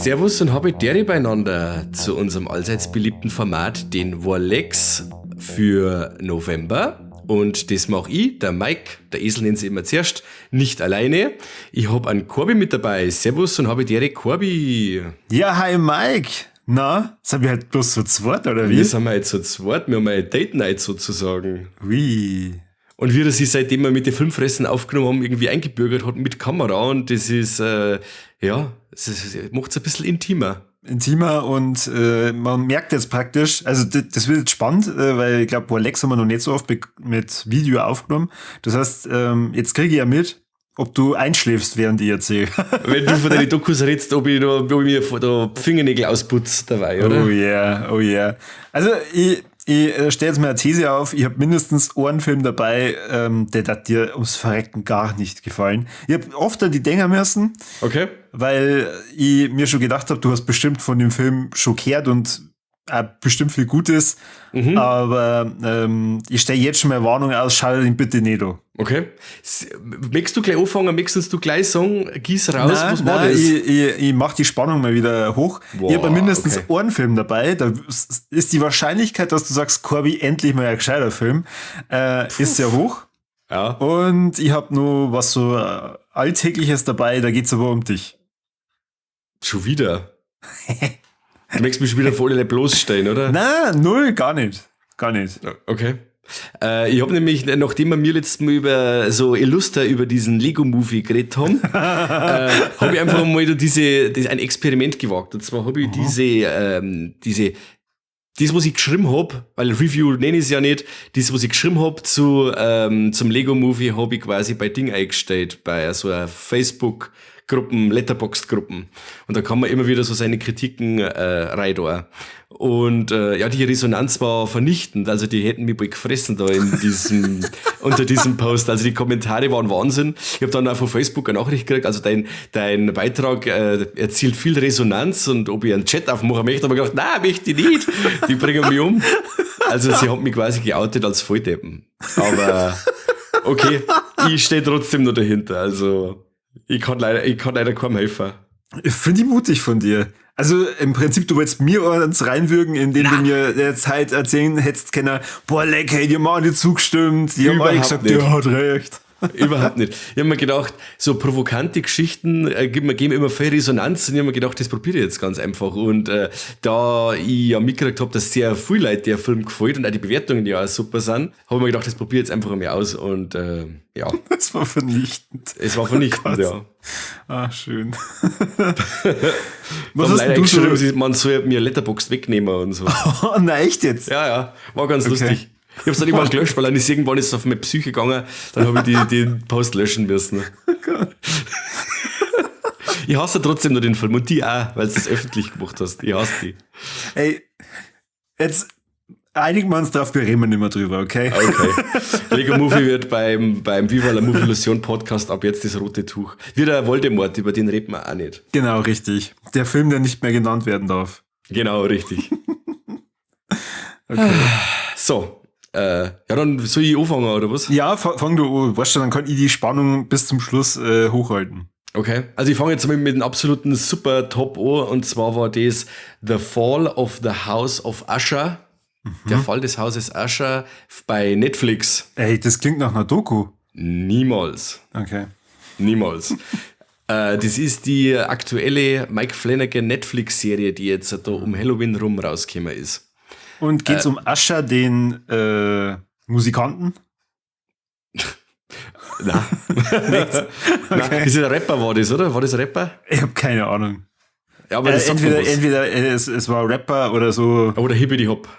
Servus und habe Dere beieinander zu unserem allseits beliebten Format, den Warlex für November. Und das mache ich, der Mike, der Esel nennt sie immer zuerst, nicht alleine. Ich habe einen Corby mit dabei. Servus und habe Dere, Corby. Ja, hi Mike. Na, sind wir halt bloß zu zweit, oder wie? Wir sind halt zu zweit, wir haben eine Date Night sozusagen. Ui. Und wie das sich, seitdem wir mit den Filmfressen aufgenommen haben, irgendwie eingebürgert hat mit Kamera und das ist, ja, es macht es ein bisschen intimer. Intimer und man merkt jetzt praktisch, also das wird jetzt spannend, weil ich glaube, Alex haben wir noch nicht so oft mit Video aufgenommen. Das heißt, jetzt kriege ich ja mit, ob du einschläfst, während ich erzähle. Wenn du von deinen Dokus redest, ob ich mir da Fingernägel ausputze dabei, oder? Oh yeah, oh yeah. Also ich stelle jetzt mal eine These auf, ich habe mindestens einen Film dabei, der hat dir ums Verrecken gar nicht gefallen. Ich habe oft an die denken müssen, okay, weil ich mir schon gedacht habe, du hast bestimmt von dem Film schon gehört und auch bestimmt viel Gutes, aber ich stelle jetzt schon mal Warnung aus, schau ihn bitte nicht an. Okay. Möchtest du gleich anfangen, möchtest du gleich sagen, gieß raus, nein, was war nein, das? Ich mach die Spannung mal wieder hoch. Boah, ich habe mindestens okay. einen Film dabei, da ist die Wahrscheinlichkeit, dass du sagst, Corby, endlich mal ein gescheiter Film, ist sehr hoch. Ja. Und ich habe nur was so Alltägliches dabei, da geht's aber um dich. Schon wieder? Du möchtest mich schon wieder vor alle bloßstellen, oder? Nein, null, gar nicht. Gar nicht. Okay. Ich habe nämlich, nachdem wir mir letztes Mal über so Illuster über diesen Lego-Movie geredet haben, habe ich einfach mal ein Experiment gewagt. Und zwar habe ich das, was ich geschrieben hab, weil Review nenne ich es ja nicht, das, was ich geschrieben hab zum Lego-Movie, hab ich quasi bei Ding eingestellt, bei so einer Facebook-Gruppen, Letterboxd-Gruppen. Und da kann man immer wieder so seine Kritiken rein da. Und ja, die Resonanz war vernichtend. Also die hätten mich bald gefressen da in diesem, unter diesem Post. Also die Kommentare waren Wahnsinn. Ich hab dann auch von Facebook eine Nachricht gekriegt. Also dein Beitrag erzielt viel Resonanz und ob ich einen Chat aufmachen möchte, hab ich gedacht, nein, möchte ich nicht. Die bringen mich um. Also sie haben mich quasi geoutet als Volldeppen. Aber okay, ich stehe trotzdem noch dahinter. Also ich kann leider keinem helfen. Finde ich mutig von dir. Also im Prinzip, du wolltest mir uns reinwürgen, indem du mir jetzt halt erzählen hättest können, boah, leck, hey, die haben alle zugestimmt, die haben alle gesagt, nicht. Der hat recht. Überhaupt nicht. Ich hab mir gedacht, so provokante Geschichten geben immer viel Resonanz und ich hab mir gedacht, das probiere ich jetzt ganz einfach. Und da ich ja mitgekriegt hab, dass sehr viel Leute der Film gefällt und auch die Bewertungen ja auch super sind, hab ich mir gedacht, das probiere ich jetzt einfach mal aus und ja. Es war vernichtend. Es war vernichtend, oh ja. Ah, schön. Was hast du geschrieben, man soll mir Letterboxd wegnehmen und so. Oh, na echt jetzt? Ja, ja. War ganz lustig. Ich hab's dann irgendwann gelöscht, weil dann ist irgendwann ist es auf meine Psyche gegangen, dann habe ich den Post löschen müssen. Oh Gott. Ich hasse trotzdem nur den Film und die auch, weil du das öffentlich gemacht hast. Ich hasse die. Ey, jetzt einigen wir uns drauf, wir reden nicht mehr drüber, okay? Okay. Lego Movie wird beim Viva la Movilusion Podcast ab jetzt das rote Tuch. Wieder Voldemort, über den reden wir auch nicht. Genau, richtig. Der Film, der nicht mehr genannt werden darf. Genau, richtig. Okay. So. Ja, dann soll ich anfangen, oder was? Ja, fang du an. Weißt du, dann kann ich die Spannung bis zum Schluss hochhalten. Okay, also ich fange jetzt mal mit dem absoluten super Top an, und zwar war das The Fall of the House of Usher. Mhm. Der Fall des Hauses Usher bei Netflix. Ey, das klingt nach einer Doku. Niemals. Okay. Niemals. Das ist die aktuelle Mike Flanagan Netflix-Serie, die jetzt da um Halloween rum rausgekommen ist. Und geht's um Usher, den Musikanten? Nein. Okay. Nein. Das ist ein Rapper, war das, oder? War das ein Rapper? Ich hab keine Ahnung. Ja, aber das entweder es war Rapper oder so. Oder Hippity Hop.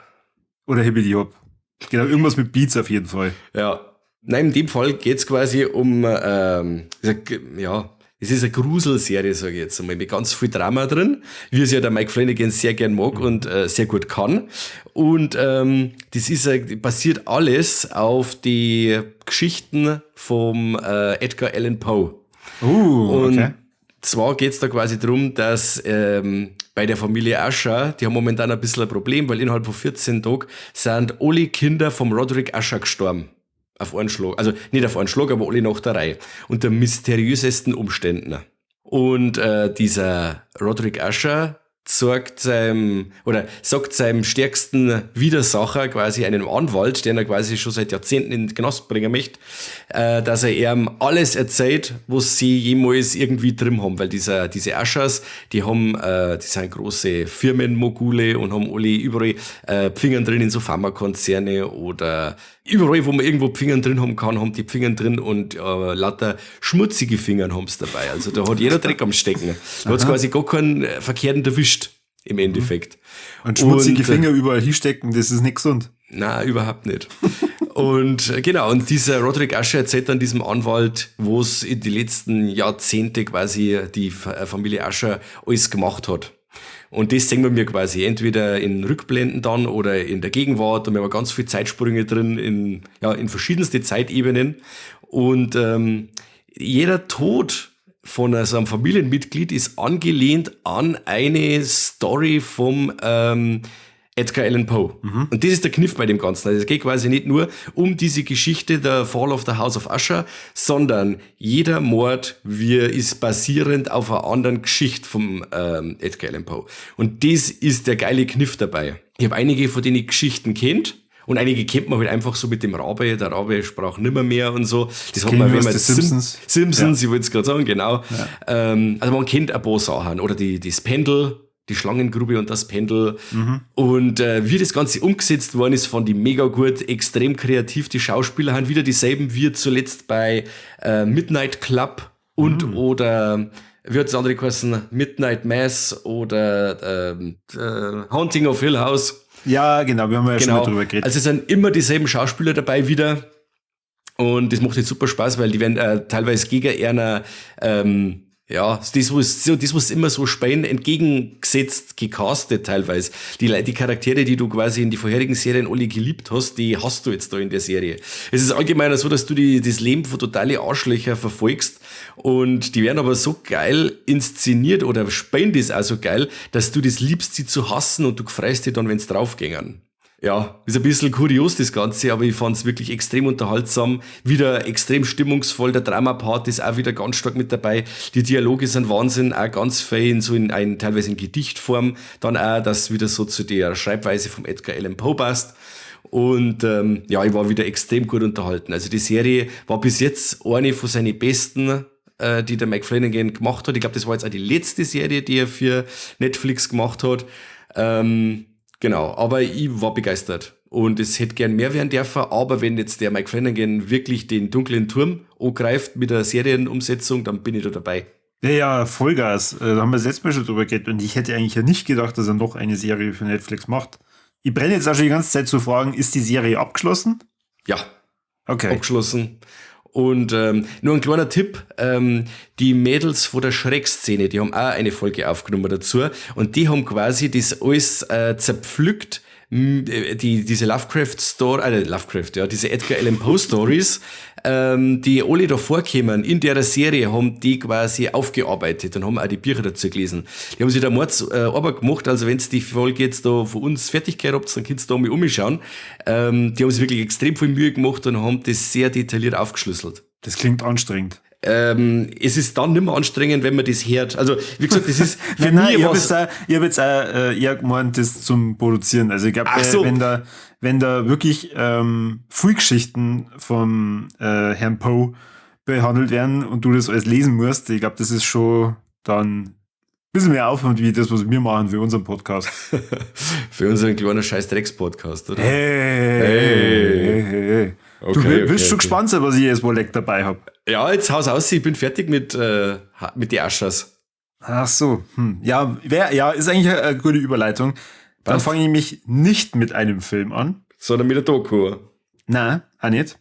Oder Hippity Hop. Genau, irgendwas mit Beats auf jeden Fall. Ja. Nein, in dem Fall geht's quasi um, ja, Es ist eine Gruselserie, sage ich jetzt einmal, mit ganz viel Drama drin, wie es ja der Mike Flanagan sehr gern mag und sehr gut kann. Und das basiert alles auf die Geschichten vom Edgar Allan Poe. Und zwar geht's da quasi drum, dass bei der Familie Usher, die haben momentan ein bisschen ein Problem, weil innerhalb von 14 Tagen sind alle Kinder vom Roderick Usher gestorben. Auf einen Schlag. Also nicht auf einen Schlag, aber alle nach der Reihe. Unter mysteriösesten Umständen. Und dieser Roderick Usher sagt seinem, oder sagt seinem stärksten Widersacher, quasi einem Anwalt, den er quasi schon seit Jahrzehnten in den Knast bringen möchte, dass er ihm alles erzählt, was sie jemals irgendwie drin haben, weil diese Ushers, die sind große Firmenmogule und haben alle überall Pfingern drin in so Pharmakonzerne oder überall, wo man irgendwo Pfingern drin haben kann, haben die Pfingern drin und lauter schmutzige Fingern haben's dabei. Also da hat jeder Dreck am Stecken. Da hat's quasi gar keinen Verkehrten erwischt im Endeffekt. Und schmutzige Finger überall hinstecken, das ist nicht gesund. Nein, überhaupt nicht. Und genau, und dieser Roderick Usher erzählt dann diesem Anwalt, wo's in die letzten Jahrzehnte quasi die Familie Usher alles gemacht hat. Und das sehen wir mir quasi entweder in Rückblenden dann oder in der Gegenwart. Und wir haben ganz viele Zeitsprünge drin in verschiedenste Zeitebenen. Und jeder Tod von so einem Familienmitglied ist angelehnt an eine Story vom Edgar Allan Poe. Und das ist der Kniff bei dem Ganzen. Also es geht quasi nicht nur um diese Geschichte der Fall of the House of Usher, sondern jeder Mord ist basierend auf einer anderen Geschichte vom Edgar Allan Poe. Und das ist der geile Kniff dabei. Ich habe einige von denen Geschichten kennt. Und einige kennt man halt einfach so mit dem Rabe, der Rabe sprach nimmer mehr und so. Das hat Kenn man, ich wenn aus man The Simpsons. Simpsons, ich wollte es gerade sagen, genau. Also man kennt ein paar Sachen. Oder das Pendel, die Schlangengrube und das Pendel. Und wie das Ganze umgesetzt worden ist, fand ich mega gut, extrem kreativ. Die Schauspieler haben wieder dieselben wie zuletzt bei Midnight Club und oder wie hat das andere geheißen? Midnight Mass oder Haunting of Hill House. Ja, genau, wir haben ja schon mal drüber geredet. Also es sind immer dieselben Schauspieler dabei wieder und das macht jetzt super Spaß, weil die werden teilweise gegen einer ja, das, was, so, das, was immer so spielen, entgegengesetzt gecastet teilweise. Die Charaktere, die du quasi in die vorherigen Serien alle geliebt hast, die hast du jetzt da in der Serie. Es ist allgemein so, dass du das Leben von totale Arschlöcher verfolgst und die werden aber so geil inszeniert oder spielen das auch so geil, dass du das liebst, sie zu hassen und du freust dich dann, wenn's draufgängen. Ja, ist ein bisschen kurios das Ganze, aber ich fand's wirklich extrem unterhaltsam, wieder extrem stimmungsvoll, der Drama-Part ist auch wieder ganz stark mit dabei, die Dialoge sind Wahnsinn, auch ganz fein, so in ein, teilweise in Gedichtform, dann auch, dass wieder so zu der Schreibweise vom Edgar Allan Poe passt. Und ja, ich war wieder extrem gut unterhalten. Also die Serie war bis jetzt eine von seinen besten, die der Mike Flanagan gemacht hat. Ich glaub, das war jetzt auch die letzte Serie, die er für Netflix gemacht hat. Genau, aber ich war begeistert und es hätte gern mehr werden dürfen, aber wenn jetzt der Mike Flanagan wirklich den dunklen Turm angreift mit der Serienumsetzung, dann bin ich da dabei. Ja, ja, Vollgas. Da haben wir das letzte Mal schon drüber geredet und ich hätte eigentlich ja nicht gedacht, dass er noch eine Serie für Netflix macht. Ich brenne jetzt auch schon die ganze Zeit zu fragen, ist die Serie abgeschlossen? Ja. Abgeschlossen. Und nur ein kleiner Tipp, die Mädels von der Schreckszene, die haben auch eine Folge aufgenommen dazu und die haben quasi das alles zerpflückt, diese Lovecraft-Story, Lovecraft, ja, diese Edgar Allan Poe Stories, die alle da vorkommen in der Serie, haben die quasi aufgearbeitet und haben auch die Bücher dazu gelesen. Die haben sich da Mords Arbeit gemacht, also wenn's die Folge jetzt da von uns fertig gehört habt, dann könnt ihr da mal umschauen. Die haben sich wirklich extrem viel Mühe gemacht und haben das sehr detailliert aufgeschlüsselt. Das klingt anstrengend. Es ist dann nimmer anstrengend, wenn man das hört. Also, wie gesagt, das ist für Nein, nein, mich ich hab was jetzt auch, ich hab jetzt auch eher gemeint, das zum Produzieren. Also, ich glaub, Ach so. wenn da wirklich Frühgeschichten vom Herrn Poe behandelt werden und du das alles lesen musst, ich glaub, das ist schon dann ein bisschen mehr Aufwand, wie das, was wir machen für unseren Podcast. Für unseren kleinen Scheiß-Drecks-Podcast, oder? Hey, Hey. hey, hey, hey. Du wirst schon gespannt sein, was ich jetzt wohl leck dabei hab. Ja, jetzt haus aus, ich bin fertig mit den Ushers. Ach so. Ja, ist eigentlich eine gute Überleitung. Dann Passt. fange ich mich nicht mit einem Film an. Sondern mit der Doku. Nein, auch nicht.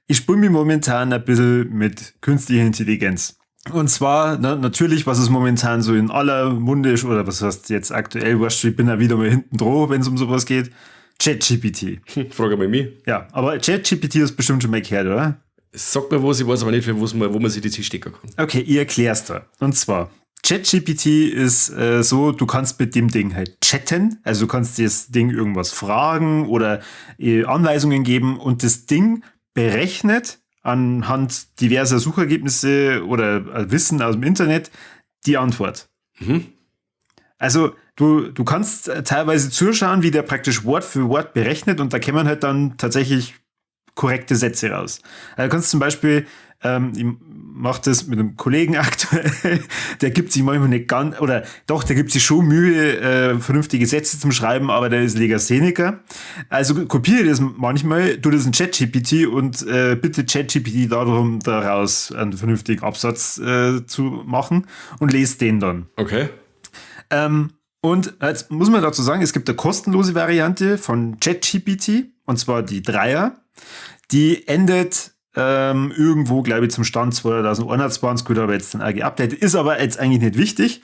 Ich spiele mich momentan ein bisschen mit künstlicher Intelligenz. Und zwar, ne, natürlich, was es momentan so in aller Munde ist, oder was heißt jetzt aktuell, weißt du, ich bin ja wieder mal hinten dran, wenn es um sowas geht. ChatGPT. Frage mal mich. Ja, aber ChatGPT ist bestimmt schon mal gehört, oder? Sag mir was, ich weiß aber nicht, für wo man sich das hinstecken kann. Okay, ich erklär's da. Und zwar, ChatGPT ist so, du kannst mit dem Ding halt chatten, also du kannst das Ding irgendwas fragen oder Anweisungen geben und das Ding berechnet anhand diverser Suchergebnisse oder Wissen aus dem Internet die Antwort. Mhm. Also du kannst teilweise zuschauen, wie der praktisch Wort für Wort berechnet und da kämen halt dann tatsächlich korrekte Sätze raus. Also du kannst zum Beispiel, ich mache das mit einem Kollegen aktuell, der gibt sich manchmal nicht ganz, oder doch, der gibt sich schon Mühe, vernünftige Sätze zum Schreiben, aber der ist Legastheniker. Also kopiere das manchmal, tu das in ChatGPT und bitte ChatGPT darum, daraus einen vernünftigen Absatz zu machen und lese den dann. Okay. Und jetzt muss man dazu sagen, es gibt eine kostenlose Variante von ChatGPT, und zwar die Dreier. Die endet irgendwo, glaube ich, zum Stand 2021, gut, aber jetzt dann auch geupdatet, ist aber jetzt eigentlich nicht wichtig.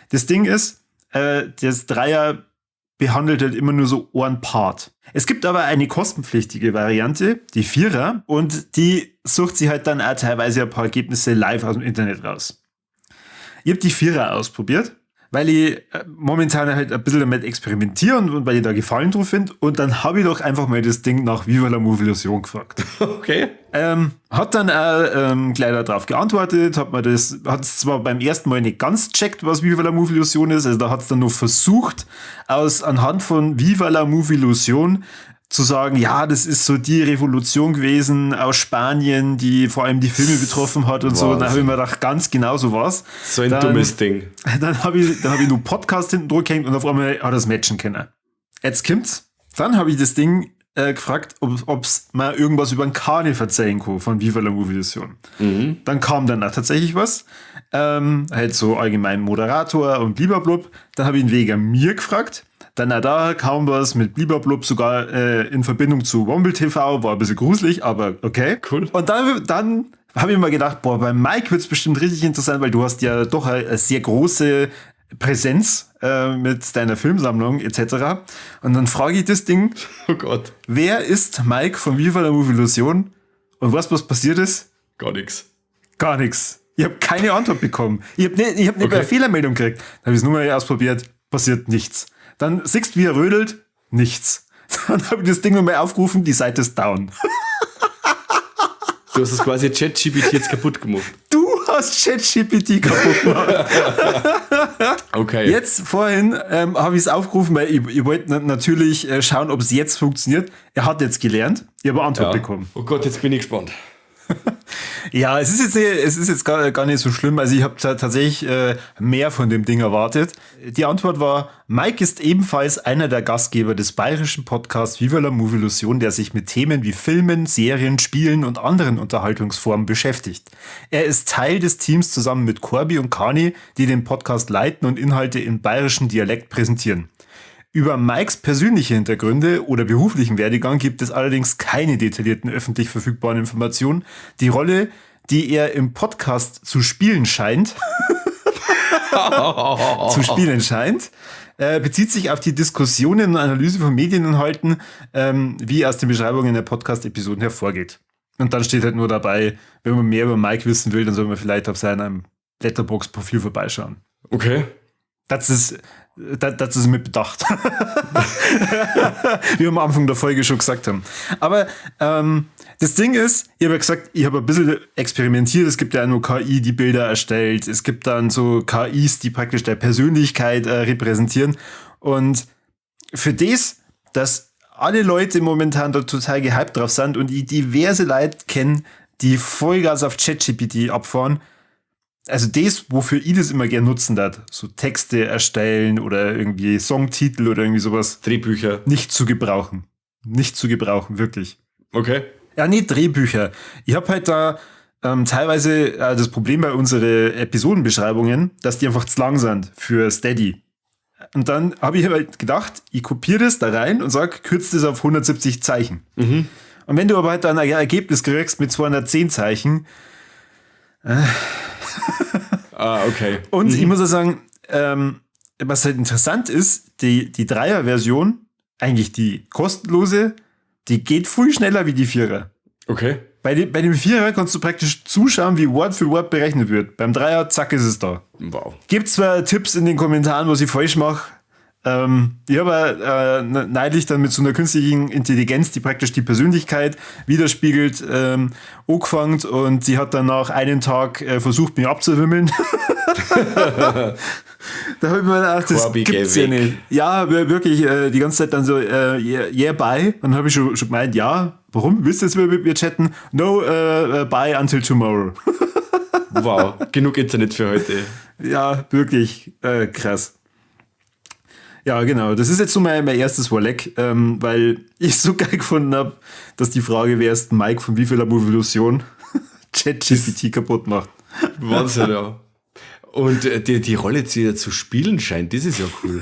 Das Ding ist, das Dreier behandelt halt immer nur so einen Part. Es gibt aber eine kostenpflichtige Variante, die Vierer, und die sucht sich halt dann auch teilweise ein paar Ergebnisse live aus dem Internet raus. Ich habe die Vierer ausprobiert, weil ich momentan halt ein bisschen damit experimentiere und weil ich da Gefallen drauf finde. Und dann habe ich doch einfach mal das Ding nach Viva la Movilusion gefragt. Okay. Hat dann auch gleich darauf geantwortet, hat es zwar beim ersten Mal nicht ganz checkt, was Viva la Movilusion ist, also da hat es dann nur versucht, anhand von Viva la Movilusion zu sagen, ja, das ist so die Revolution gewesen aus Spanien, die vor allem die Filme betroffen hat und so. Und dann habe ich mir gedacht, ganz genau so war's. So ein dummes Ding. Dann habe ich nur Podcast hinten drüber gehängt und auf einmal hat das matchen können. Jetzt kommt's. Dann habe ich das Ding gefragt, ob's mal irgendwas über den Kani verzeihen kann von Viva la Movilusion. Mhm. Dann kam dann auch tatsächlich was. Halt so allgemein Moderator und bliblablub. Dann habe ich ihn wegen mir gefragt. Dann auch da kaum was mit Bliblablub, sogar in Verbindung zu Womble TV, war ein bisschen gruselig, aber okay. Cool. Und dann habe ich mir gedacht, boah, bei Mike wird's bestimmt richtig interessant, weil du hast ja doch eine sehr große Präsenz mit deiner Filmsammlung etc. Und dann frage ich das Ding, oh Gott, wer ist Mike von Viva la Movilusion? Und weißt du, was passiert ist? Gar nichts. Gar nichts. Ich habe keine Antwort bekommen. Ich habe nicht okay. Eine Fehlermeldung gekriegt. Dann habe ich es nur mal ausprobiert, passiert nichts. Dann siehst du, wie er rödelt, nichts. Dann habe ich das Ding nochmal aufgerufen, die Seite ist down. Du hast das quasi ChatGPT jetzt kaputt gemacht. Du hast ChatGPT kaputt gemacht. Okay. Jetzt vorhin habe ich es aufgerufen, weil ich wollte natürlich schauen, ob es jetzt funktioniert. Er hat jetzt gelernt. Ich habe eine Antwort bekommen. Oh Gott, jetzt bin ich gespannt. Ja, es ist jetzt gar nicht so schlimm. Also ich habe tatsächlich mehr von dem Ding erwartet. Die Antwort war, Mike ist ebenfalls einer der Gastgeber des bayerischen Podcasts Viva la Movilusion, der sich mit Themen wie Filmen, Serien, Spielen und anderen Unterhaltungsformen beschäftigt. Er ist Teil des Teams zusammen mit Corby und Kani, die den Podcast leiten und Inhalte im bayerischen Dialekt präsentieren. Über Mikes persönliche Hintergründe oder beruflichen Werdegang gibt es allerdings keine detaillierten öffentlich verfügbaren Informationen. Die Rolle, die er im Podcast zu spielen scheint, bezieht sich auf die Diskussionen und Analyse von Medieninhalten, wie aus den Beschreibungen der Podcast-Episoden hervorgeht. Und dann steht halt nur dabei, wenn man mehr über Mike wissen will, dann soll man vielleicht auf seinem Letterboxd-Profil vorbeischauen. Okay. Das ist mit Bedacht. Wie wir am Anfang der Folge schon gesagt haben. Aber das Ding ist, ich habe ja gesagt, ich habe ein bisschen experimentiert. Es gibt ja nur KI, die Bilder erstellt. Es gibt dann so KIs, die praktisch der Persönlichkeit repräsentieren. Und für das, dass alle Leute momentan da total gehypt drauf sind und ich diverse Leute kenne, die Vollgas auf ChatGPT abfahren, also das, wofür ich das immer gern nutzen darf, so Texte erstellen oder irgendwie Songtitel oder irgendwie sowas. Drehbücher. Nicht zu gebrauchen. Nicht zu gebrauchen, wirklich. Okay. Ja, nee, Drehbücher. Ich habe halt da teilweise das Problem bei unseren Episodenbeschreibungen, dass die einfach zu lang sind für Steady. Und dann habe ich halt gedacht, ich kopiere das da rein und sag, kürze das auf 170 Zeichen. Mhm. Und wenn du aber halt dann ein Ergebnis kriegst mit 210 Zeichen, Ah, okay. Und ich muss auch sagen, was halt interessant ist, die Dreier-Version, eigentlich die kostenlose, die geht viel schneller wie die Vierer. Okay. Bei dem Vierer kannst du praktisch zuschauen, wie Wort für Wort berechnet wird. Beim Dreier, zack, ist es da. Wow. Gibt zwar Tipps in den Kommentaren, was ich falsch mache. Ich habe neulich dann mit so einer künstlichen Intelligenz, die praktisch die Persönlichkeit widerspiegelt, angefangen und die hat dann nach einem Tag versucht, mich abzuwimmeln. Da habe ich mir gedacht, das Corby, geh gibt's ja weg. nicht. Ja, wirklich, die ganze Zeit dann so, yeah, yeah, bye. Und dann habe ich schon gemeint, ja, warum willst du jetzt mit mir chatten? No, bye until tomorrow. Wow, genug Internet für heute. Ja, wirklich, krass. Ja, genau. Das ist jetzt so mein erstes Warleck, weil ich so geil gefunden hab, dass die Frage, wer ist Mike von Viva la Movolution, ChatGPT kaputt macht. Wahnsinn, ja. Und die Rolle, die er zu spielen scheint, das ist ja cool.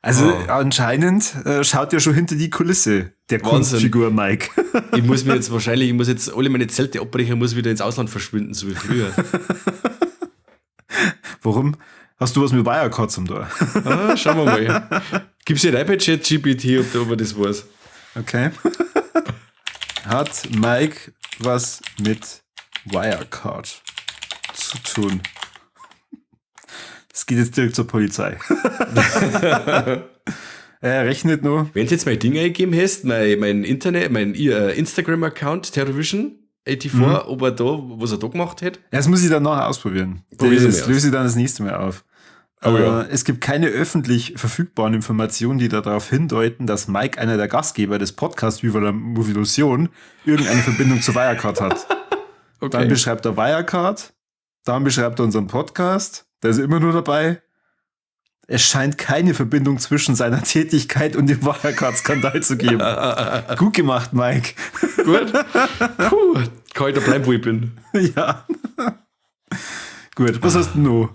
Also Oh. anscheinend schaut er schon hinter die Kulisse, der Wahnsinn. Kunstfigur Mike. Ich muss mir jetzt wahrscheinlich, ich muss jetzt alle meine Zelte abbrechen, muss wieder ins Ausland verschwinden, so wie früher. Warum? Hast du was mit Wirecard zum Tor? Ah, schauen wir mal. Gibt's ja rein bei ChatGPT, ob man das weiß. Okay. Hat Mike was mit Wirecard zu tun? Das geht jetzt direkt zur Polizei. Er rechnet nur. Wenn du jetzt mein Ding eingegeben hast, mein Internet, mein Instagram-Account, Terrorvision 84, ob er da, was er da gemacht hat. Ja, das muss ich dann nachher ausprobieren. Probier's Das mal aus. löse ich dann das nächste Mal auf. Oh ja. Es gibt keine öffentlich verfügbaren Informationen, die darauf hindeuten, dass Mike, einer der Gastgeber des Podcasts Viva la Movolution, irgendeine Verbindung zu Wirecard hat. Okay. Dann beschreibt er Wirecard, dann beschreibt er unseren Podcast, da ist er immer nur dabei. Es scheint keine Verbindung zwischen seiner Tätigkeit und dem Wirecard-Skandal zu geben. Gut gemacht, Mike. Gut. Puh, kann ich da bleiben, wo ich bin. Ja. Gut, was hast du noch?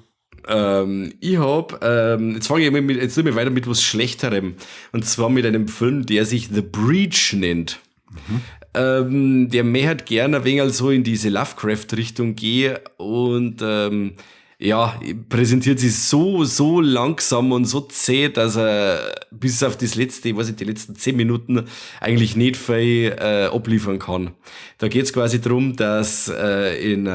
Ich hab, jetzt fange ich mal mit, jetzt nehme ich weiter mit was Schlechterem. Und zwar mit einem Film, der sich The Breach nennt. Der mehr hat gerne ein wenig so in diese Lovecraft-Richtung gehe und ja, präsentiert sich so langsam und so zäh, dass er bis auf das letzte, ich weiß nicht, die letzten 10 Minuten eigentlich nicht viel abliefern kann. Da geht's quasi drum, dass in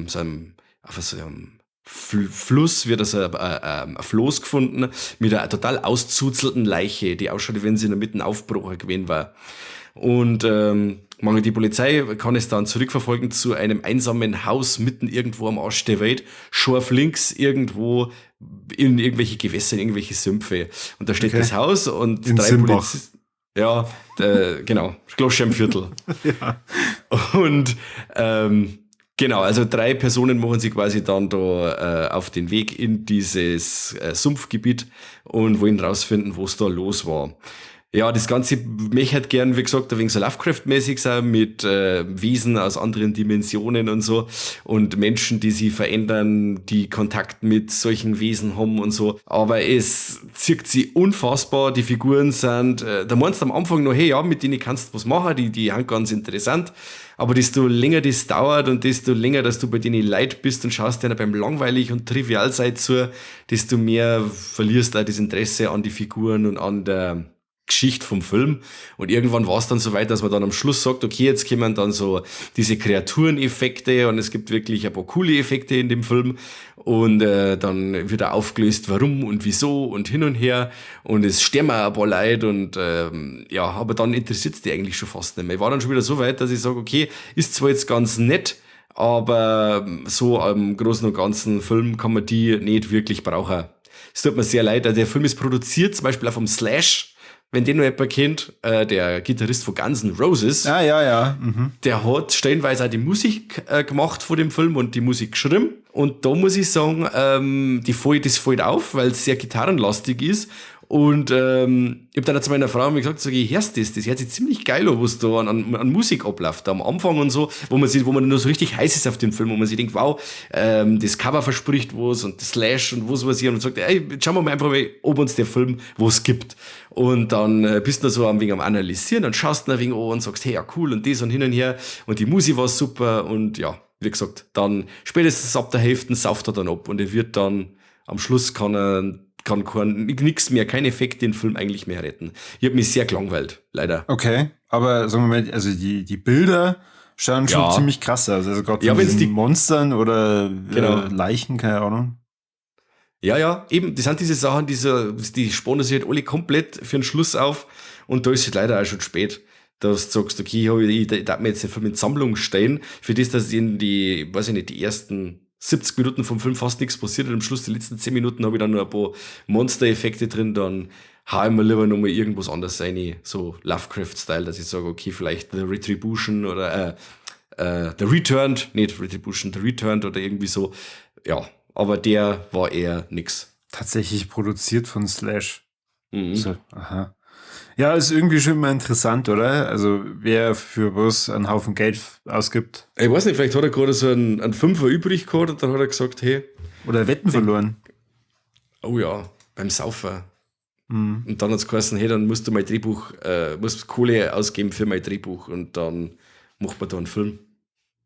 so einem, auf so einem Fluss wird also ein Floß gefunden mit einer total auszuzelten Leiche, die ausschaut, wie wenn sie in der Mitte Aufbruch gewesen war. Und die Polizei kann es dann zurückverfolgen zu einem einsamen Haus mitten irgendwo am Arsch der Welt, scharf links irgendwo in irgendwelche Gewässer, in irgendwelche Sümpfe. Und da steht das Haus und In drei Simbach. Polizisten. Ja, genau, Kloschem-Viertel. Ja. Und genau, also 3 Personen machen sich quasi dann da auf den Weg in dieses Sumpfgebiet und wollen rausfinden, was da los war. Ja, das Ganze möchte halt gern, wie gesagt, ein wenig so Lovecraft-mäßig sein, mit Wesen aus anderen Dimensionen und so und Menschen, die sich verändern, die Kontakt mit solchen Wesen haben und so. Aber es zirkt sie unfassbar, die Figuren sind, da meinst du am Anfang noch, hey, ja, mit denen kannst du was machen, die sind ganz interessant. Aber desto länger das dauert und desto länger, dass du bei denen leid bist und schaust dir beim langweilig und trivial sein zu, desto mehr verlierst du auch das Interesse an die Figuren und an der Geschichte vom Film. Und irgendwann war's dann so weit, dass man dann am Schluss sagt, okay, jetzt kommen dann so diese Kreatureneffekte und es gibt wirklich ein paar coole Effekte in dem Film und dann wird er aufgelöst, warum und wieso und hin und her und es sterben auch ein paar Leute und ja, aber dann interessiert's die eigentlich schon fast nicht mehr. Ich war dann schon wieder so weit, dass ich sag, okay, ist zwar jetzt ganz nett, aber so im Großen und Ganzen Film kann man die nicht wirklich brauchen. Es tut mir sehr leid, also der Film ist produziert, zum Beispiel auch vom Slash, wenn den noch jemand kennt, der Gitarrist von Guns N' Roses. Ah, ja, ja. Der hat stellenweise auch die Musik gemacht von dem Film und die Musik geschrieben. Und da muss ich sagen, das fällt auf, weil es sehr gitarrenlastig ist. Und ich hab dann auch zu meiner Frau gesagt, sag ich, hörst du das? Das hört sich ziemlich geil an, was da an Musik abläuft, da am Anfang und so, wo man nur so richtig heiß ist auf den Film, wo man sich denkt, wow, das Cover verspricht was und das Slash und was weiß ich, und man sagt, ey, jetzt schauen wir mal einfach mal, ob uns der Film was gibt. Und dann bist du so ein wenig am Analysieren und schaust ein wenig an und sagst, hey, ja cool und das und hin und her und die Musik war super und ja. wie gesagt, dann spätestens ab der Hälfte sauft er dann ab und er wird dann am Schluss kann kein, nix mehr, kein Effekt den Film eigentlich mehr retten. Ich habe mich sehr gelangweilt, leider. Okay, aber sagen wir mal, also die Bilder schauen schon ziemlich krass aus. Also gerade Ja, von wenn's diesen die Monstern oder Genau. Leichen, keine Ahnung. Ja, ja, eben, das sind diese Sachen, die spannen sich halt alle komplett für den Schluss auf und da ist es leider auch schon spät, dass du sagst, okay, ich darf mir jetzt den Film in Sammlung stellen, für das, dass in die, weiß ich nicht, die ersten 70 Minuten vom Film fast nichts passiert und am Schluss die letzten 10 Minuten habe ich dann noch ein paar Monster-Effekte drin, dann hau ich mir lieber nochmal irgendwas anderes rein, so Lovecraft-Style, dass ich sage, okay, vielleicht The Retribution oder The Returned, nicht Retribution, The Returned oder irgendwie so, ja. Aber der war eher nix. Tatsächlich produziert von Slash. So, aha. Ja, ist irgendwie schon mal interessant, oder? Also wer für was einen Haufen Geld ausgibt. Ich weiß nicht, vielleicht hat er gerade so einen Fünfer übrig gehabt und dann hat er gesagt, hey. Oder Wetten verloren. Oh ja, beim Saufen. Und dann hat's geheißen, hey, dann musst du mein Drehbuch, musst Kohle ausgeben für mein Drehbuch und dann macht man da einen Film.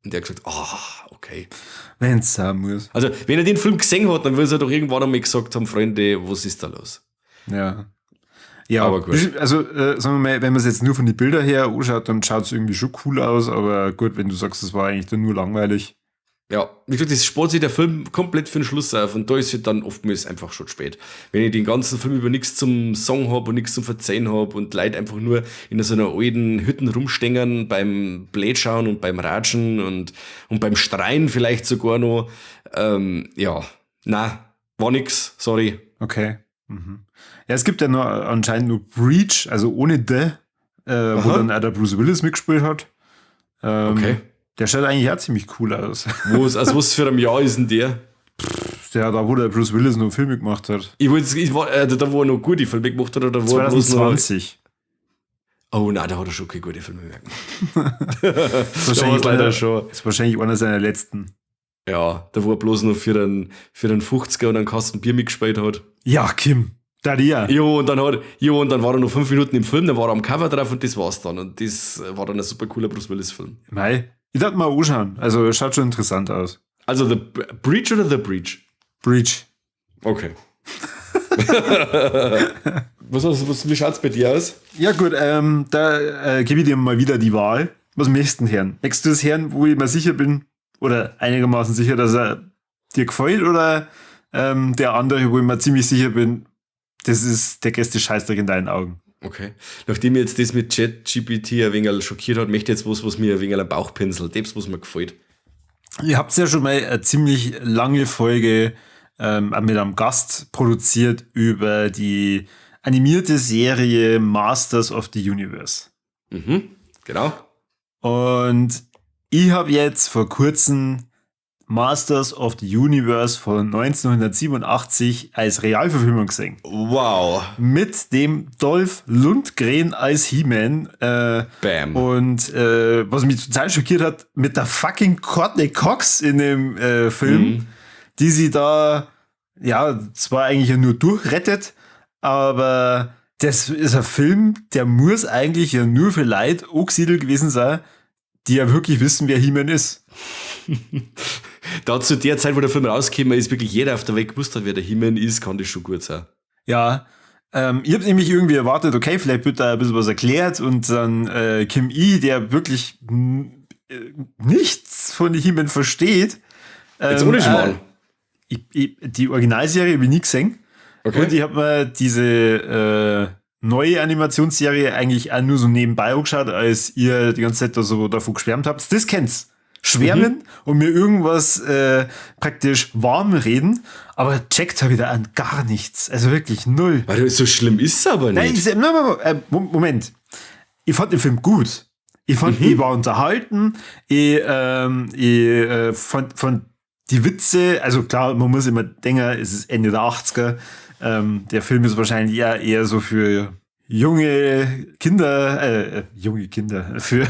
Und der hat gesagt, ah, okay. Wenn's sein muss. Also, wenn er den Film gesehen hat, dann wird er doch irgendwann einmal gesagt haben, Freunde, was ist da los? Ja. Ja, aber gut. Also, sagen wir mal, wenn man es jetzt nur von den Bildern her anschaut, dann schaut's irgendwie schon cool aus, aber gut, wenn du sagst, das war eigentlich dann nur langweilig. Ja, wie gesagt, das spart sich der Film komplett für den Schluss auf und da ist es dann oftmals einfach schon spät. Wenn ich den ganzen Film über nichts zum Song hab und nichts zum Verzeihen hab und Leute einfach nur in so einer alten Hütten rumstängen beim Blätschauen und beim Ratschen und beim Streien vielleicht sogar noch. Ja, na, war nix, sorry. Okay. Ja, es gibt ja noch anscheinend nur Breach, also ohne The, wo dann auch der Bruce Willis mitgespielt hat. Der schaut eigentlich auch ziemlich cool aus. Also was für ein Jahr ist denn der? Pff, der, da wo der Bruce Willis noch Filme gemacht hat. Ich wollte, ich war, also da wo er noch gute Filme gemacht hat, oder wo er bloß noch 2020. Oh nein, da hat er schon keine gute Filme mehr gemacht. Das ist Da war's leider schon. Ist wahrscheinlich einer seiner letzten. Ja, da wo er bloß noch für einen 50er und einen Kasten Bier mitgespielt hat. Ja, Kim. Da die ja. Jo, und dann hat, jo, und dann war er noch 5 Minuten im Film, dann war er am Cover drauf und das war's dann. Und das war dann ein super cooler Bruce Willis-Film. Mei, ich dachte mal anschauen. Also, schaut schon interessant aus. Also, The Breach oder The Breach? Breach. Okay. Wie schaut's bei dir aus? Ja, gut, da gebe ich dir mal wieder die Wahl. Was möchtest du denn hören? Möchtest du das hören, wo ich mir sicher bin, oder einigermaßen sicher, dass er dir gefällt, oder der andere, wo ich mir ziemlich sicher bin, das ist der größte Scheißdreck in deinen Augen? Okay. Nachdem jetzt das mit ChatGPT ein wenig schockiert hat, möchte ich jetzt was, was mir ein wenig am Bauch pinselt, das, was mir gefällt. Ihr habt ja schon mal eine ziemlich lange Folge mit einem Gast produziert über die animierte Serie Masters of the Universe. Genau. Und ich habe jetzt vor kurzem Masters of the Universe von 1987 als Realverfilmung gesehen. Wow. Mit dem Dolph Lundgren als He-Man. Bam. Und was mich total schockiert hat, mit der fucking Courteney Cox in dem Film, die sie da, ja, zwar eigentlich ja nur durchrettet, aber das ist ein Film, der muss eigentlich ja nur für Leute angesiedelt gewesen sein, die ja wirklich wissen, wer He-Man ist. Da zu der Zeit, wo der Film rausgekommen ist, wirklich jeder auf der Welt gewusst hat, wer der He-Man ist, kann das schon gut sein. Ja, ich hab nämlich irgendwie erwartet, okay, vielleicht wird da ein bisschen was erklärt und dann Kim E., der wirklich nichts von He-Man versteht. Jetzt ohne Schmarrn. Die Originalserie hab ich nie gesehen. Und ich hab mir diese neue Animationsserie eigentlich auch nur so nebenbei angeschaut, als ihr die ganze Zeit da so davon geschwärmt habt. Das kennt's. Schwärmen und mir irgendwas praktisch warm reden, aber checkt da wieder an gar nichts. Also wirklich null. Weil so schlimm ist es aber Nein, nicht. ich, nein, nein, nein, Moment. Ich fand den Film gut. Ich fand, ich war unterhalten. Ich fand die Witze, also klar, man muss immer denken, es ist Ende der 80er. Der Film ist wahrscheinlich eher so für junge Kinder, junge Kinder, für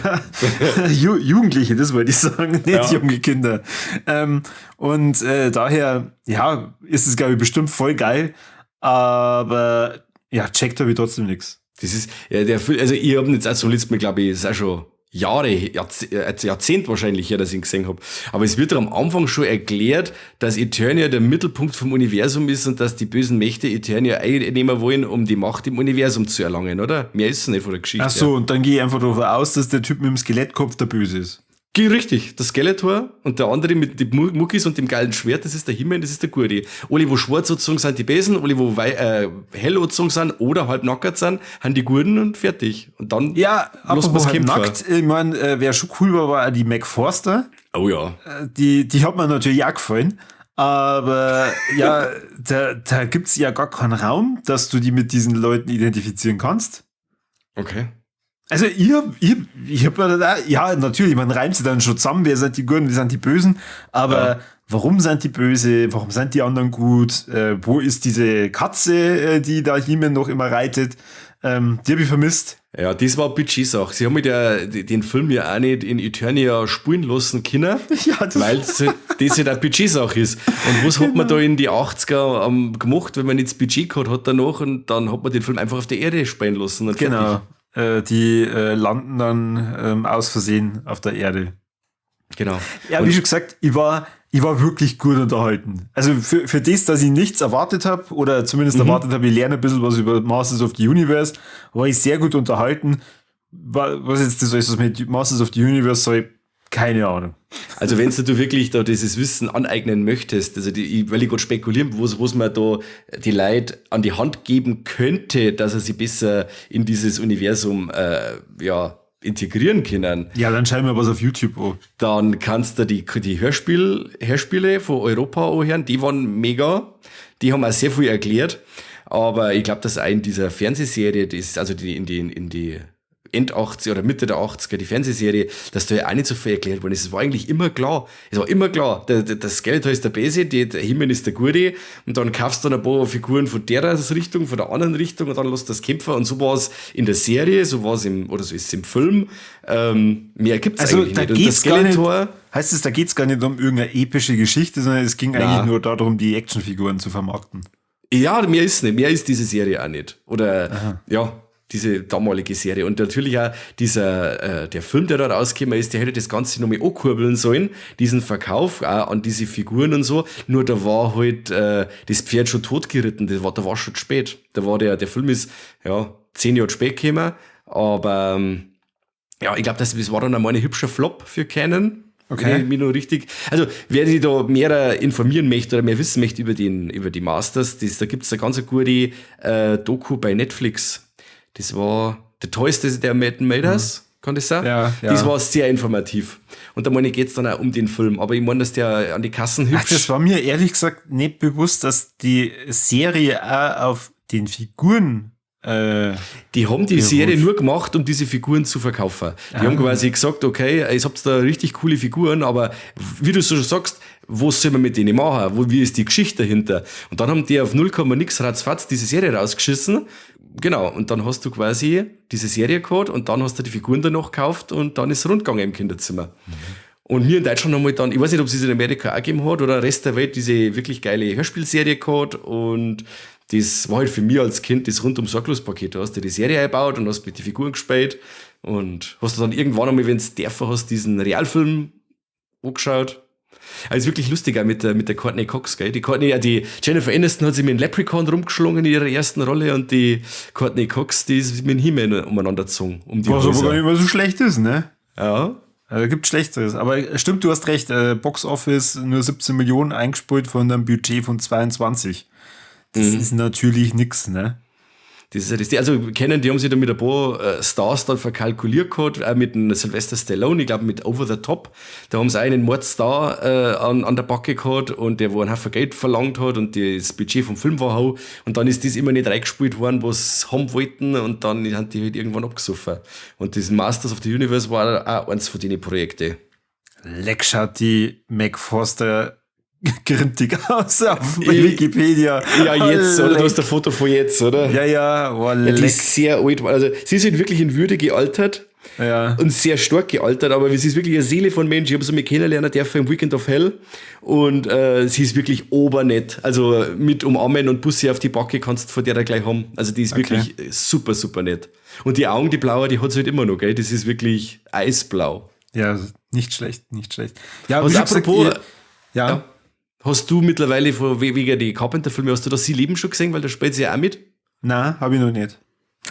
Jugendliche, das wollte ich sagen, nicht junge Kinder. Und daher, ja, ist es, glaub ich, bestimmt voll geil, aber ja, checkt hab ich trotzdem nix. Das ist, ja, der Film, also ich hab ihn jetzt auch zum letzten Mal, glaub ich, ist auch schon Jahre, Jahrzehnt wahrscheinlich her, dass ich ihn gesehen hab. Aber es wird doch am Anfang schon erklärt, dass Eternia der Mittelpunkt vom Universum ist und dass die bösen Mächte Eternia einnehmen wollen, um die Macht im Universum zu erlangen, oder? Mehr ist es nicht von der Geschichte. Ach so, und dann gehe ich einfach davon aus, dass der Typ mit dem Skelettkopf der Böse ist. Richtig, der Skeletor und der andere mit den Muckis und dem geilen Schwert, das ist der He-Man, das ist der Gute. Alle, wo schwarz angezogen sind, die Besen, alle, wo hell angezogen sind oder halb nackert sind, haben die Guten und fertig. Und dann ja, apropos halb nackt, ich mein, wer schon cool war, war die Meg Forster. Oh ja. Die hat mir natürlich auch gefallen. Aber ja, da gibt's ja gar keinen Raum, dass du die mit diesen Leuten identifizieren kannst. Okay. Also ich hab mir da, ja, natürlich, man reimt sie dann schon zusammen, wer sind die Guten, wer sind die Bösen, aber ja. Warum sind die böse, warum sind die anderen gut, wo ist diese Katze, die da He-Man noch immer reitet, die habe ich vermisst. Ja, das war Budgetsache. Sie haben mit den Film ja auch nicht in Eternia spulen lassen können, ja, weil das halt eine Budgetsache ist. Und was hat man da in die 80er gemacht, wenn man nicht das Budget gehabt hat danach, und dann hat man den Film einfach auf der Erde spielen lassen. Und genau. Die landen dann aus Versehen auf der Erde. Genau. Ja, und wie schon gesagt, ich war wirklich gut unterhalten. Also für das, dass ich nichts erwartet habe, oder zumindest erwartet habe, ich lerne ein bisschen was über Masters of the Universe, war ich sehr gut unterhalten. Was jetzt das ist, was mit Masters of the Universe soll, keine Ahnung. Also wenn du wirklich da dieses Wissen aneignen möchtest, also weil ich gerade spekulieren, wo man da die Leute an die Hand geben könnte, dass er sie besser in dieses Universum integrieren können. Ja, dann schauen wir was auf YouTube an. Dann kannst du die Hörspiele von Europa anhören, die waren mega, die haben auch sehr viel erklärt, aber ich glaube, dass auch in dieser Fernsehserie, das, also die in die End 80er oder Mitte der 80er, die Fernsehserie, dass da ja auch nicht so viel erklärt worden ist. Es war eigentlich immer klar. Es war immer klar, der Skeletor ist der Böse, der He-Man ist der Gute, und dann kaufst du dann ein paar Figuren von der Richtung, von der anderen Richtung, und dann lässt das kämpfen. Und so war es in der Serie, so war es so ist es im Film. Mehr gibt's also, eigentlich da nicht. Und der Skeletor. Nicht, heißt es, da geht's gar nicht um irgendeine epische Geschichte, sondern es ging eigentlich nur darum, die Actionfiguren zu vermarkten. Ja, mehr ist nicht. Mehr ist diese Serie auch nicht. Oder, ja, diese damalige Serie. Und natürlich auch dieser, der Film, der da rausgekommen ist, der hätte das Ganze nochmal ankurbeln sollen, diesen Verkauf auch an diese Figuren und so. Nur da war halt das Pferd schon totgeritten, da war schon zu spät. Da war der Film ist, ja, 10 Jahre spät gekommen, aber ja, ich glaube, das war dann einmal ein hübscher Flop für Cannon. Okay. Mich noch richtig. Also, wer sich da mehr informieren möchte oder mehr wissen möchte über die Masters, da gibt's eine ganz gute Doku bei Netflix. Das war The Toys, der Made Us, kann das sein? Ja, ja. Das war sehr informativ. Und da meine ich, geht's dann auch um den Film. Aber ich meine, dass der an die Kassen hübsch. Ach, das war mir ehrlich gesagt nicht bewusst, dass die Serie auch auf den Figuren. Die haben die Serie nur gemacht, um diese Figuren zu verkaufen. Die haben quasi gesagt, okay, ihr habt da richtig coole Figuren, aber wie du so schon sagst, was soll man mit denen machen? Wie ist die Geschichte dahinter? Und dann haben die auf 0, nix ratzfatz diese Serie rausgeschissen. Genau, und dann hast du quasi diese Serie gehabt und dann hast du die Figuren danach gekauft und dann ist es rundgegangen im Kinderzimmer. Mhm. Und wir in Deutschland haben halt dann, ich weiß nicht, ob es in Amerika auch gegeben hat oder Rest der Welt, diese wirklich geile Hörspielserie gehabt, und das war halt für mich als Kind das rundum sorglos Paket. Du hast dir die Serie eingebaut und hast mit den Figuren gespielt und hast dann irgendwann einmal, wenn du dürfen hast, diesen Realfilm angeschaut. Also ist wirklich lustig auch mit der Courteney Cox, gell? Die Jennifer Aniston hat sich mit dem Leprechaun rumgeschlungen in ihrer ersten Rolle, und die Courteney Cox, die ist mit dem He-Man umeinander gezogen. Um die Was aber gar nicht mehr so schlecht ist, ne? Ja. Also, gibt Schlechteres. Aber stimmt, du hast recht. Box Office nur 17 Millionen eingespielt von einem Budget von 22. Das ist natürlich nix, ne? Das ist ja das. Also kennen, die haben sich da mit ein paar Stars dann verkalkuliert gehabt, auch mit dem Sylvester Stallone, ich glaube mit Over the Top. Da haben sie einen Mordstar an der Backe gehabt, und der, wo einen Haufen Geld verlangt hat, und das Budget vom Film war hoch. Und dann ist das immer nicht reingespielt worden, was sie haben wollten, und dann haben die halt irgendwann abgesoffen. Und das Masters of the Universe war auch eins von den Projekten. Leck, schaut die Meg Forster grindig aus auf Wikipedia. Ja, jetzt, oder? Du hast ein Foto von jetzt, oder? Ja, ja. Oh, ja, die ist sehr alt. Also, sie ist halt wirklich in Würde gealtert. Ja. Und sehr stark gealtert, aber sie ist wirklich eine Seele von Mensch. Ich habe sie mal kennenlernen dürfen im Weekend of Hell und sie ist wirklich obernett. Also mit Umarmen und Bussi auf die Backe kannst du von der da gleich haben. Also die ist wirklich super, super nett. Und die Augen, die blaue, die hat sie halt immer noch, gell? Das ist wirklich eisblau. Ja, nicht schlecht, nicht schlecht. Ja, Was wie schon gesagt, apropos, ja. ja. Hast du mittlerweile von wegen die Carpenter-Filme, hast du das Sie leben schon gesehen? Weil da spielt sie ja auch mit. Nein, habe ich noch nicht.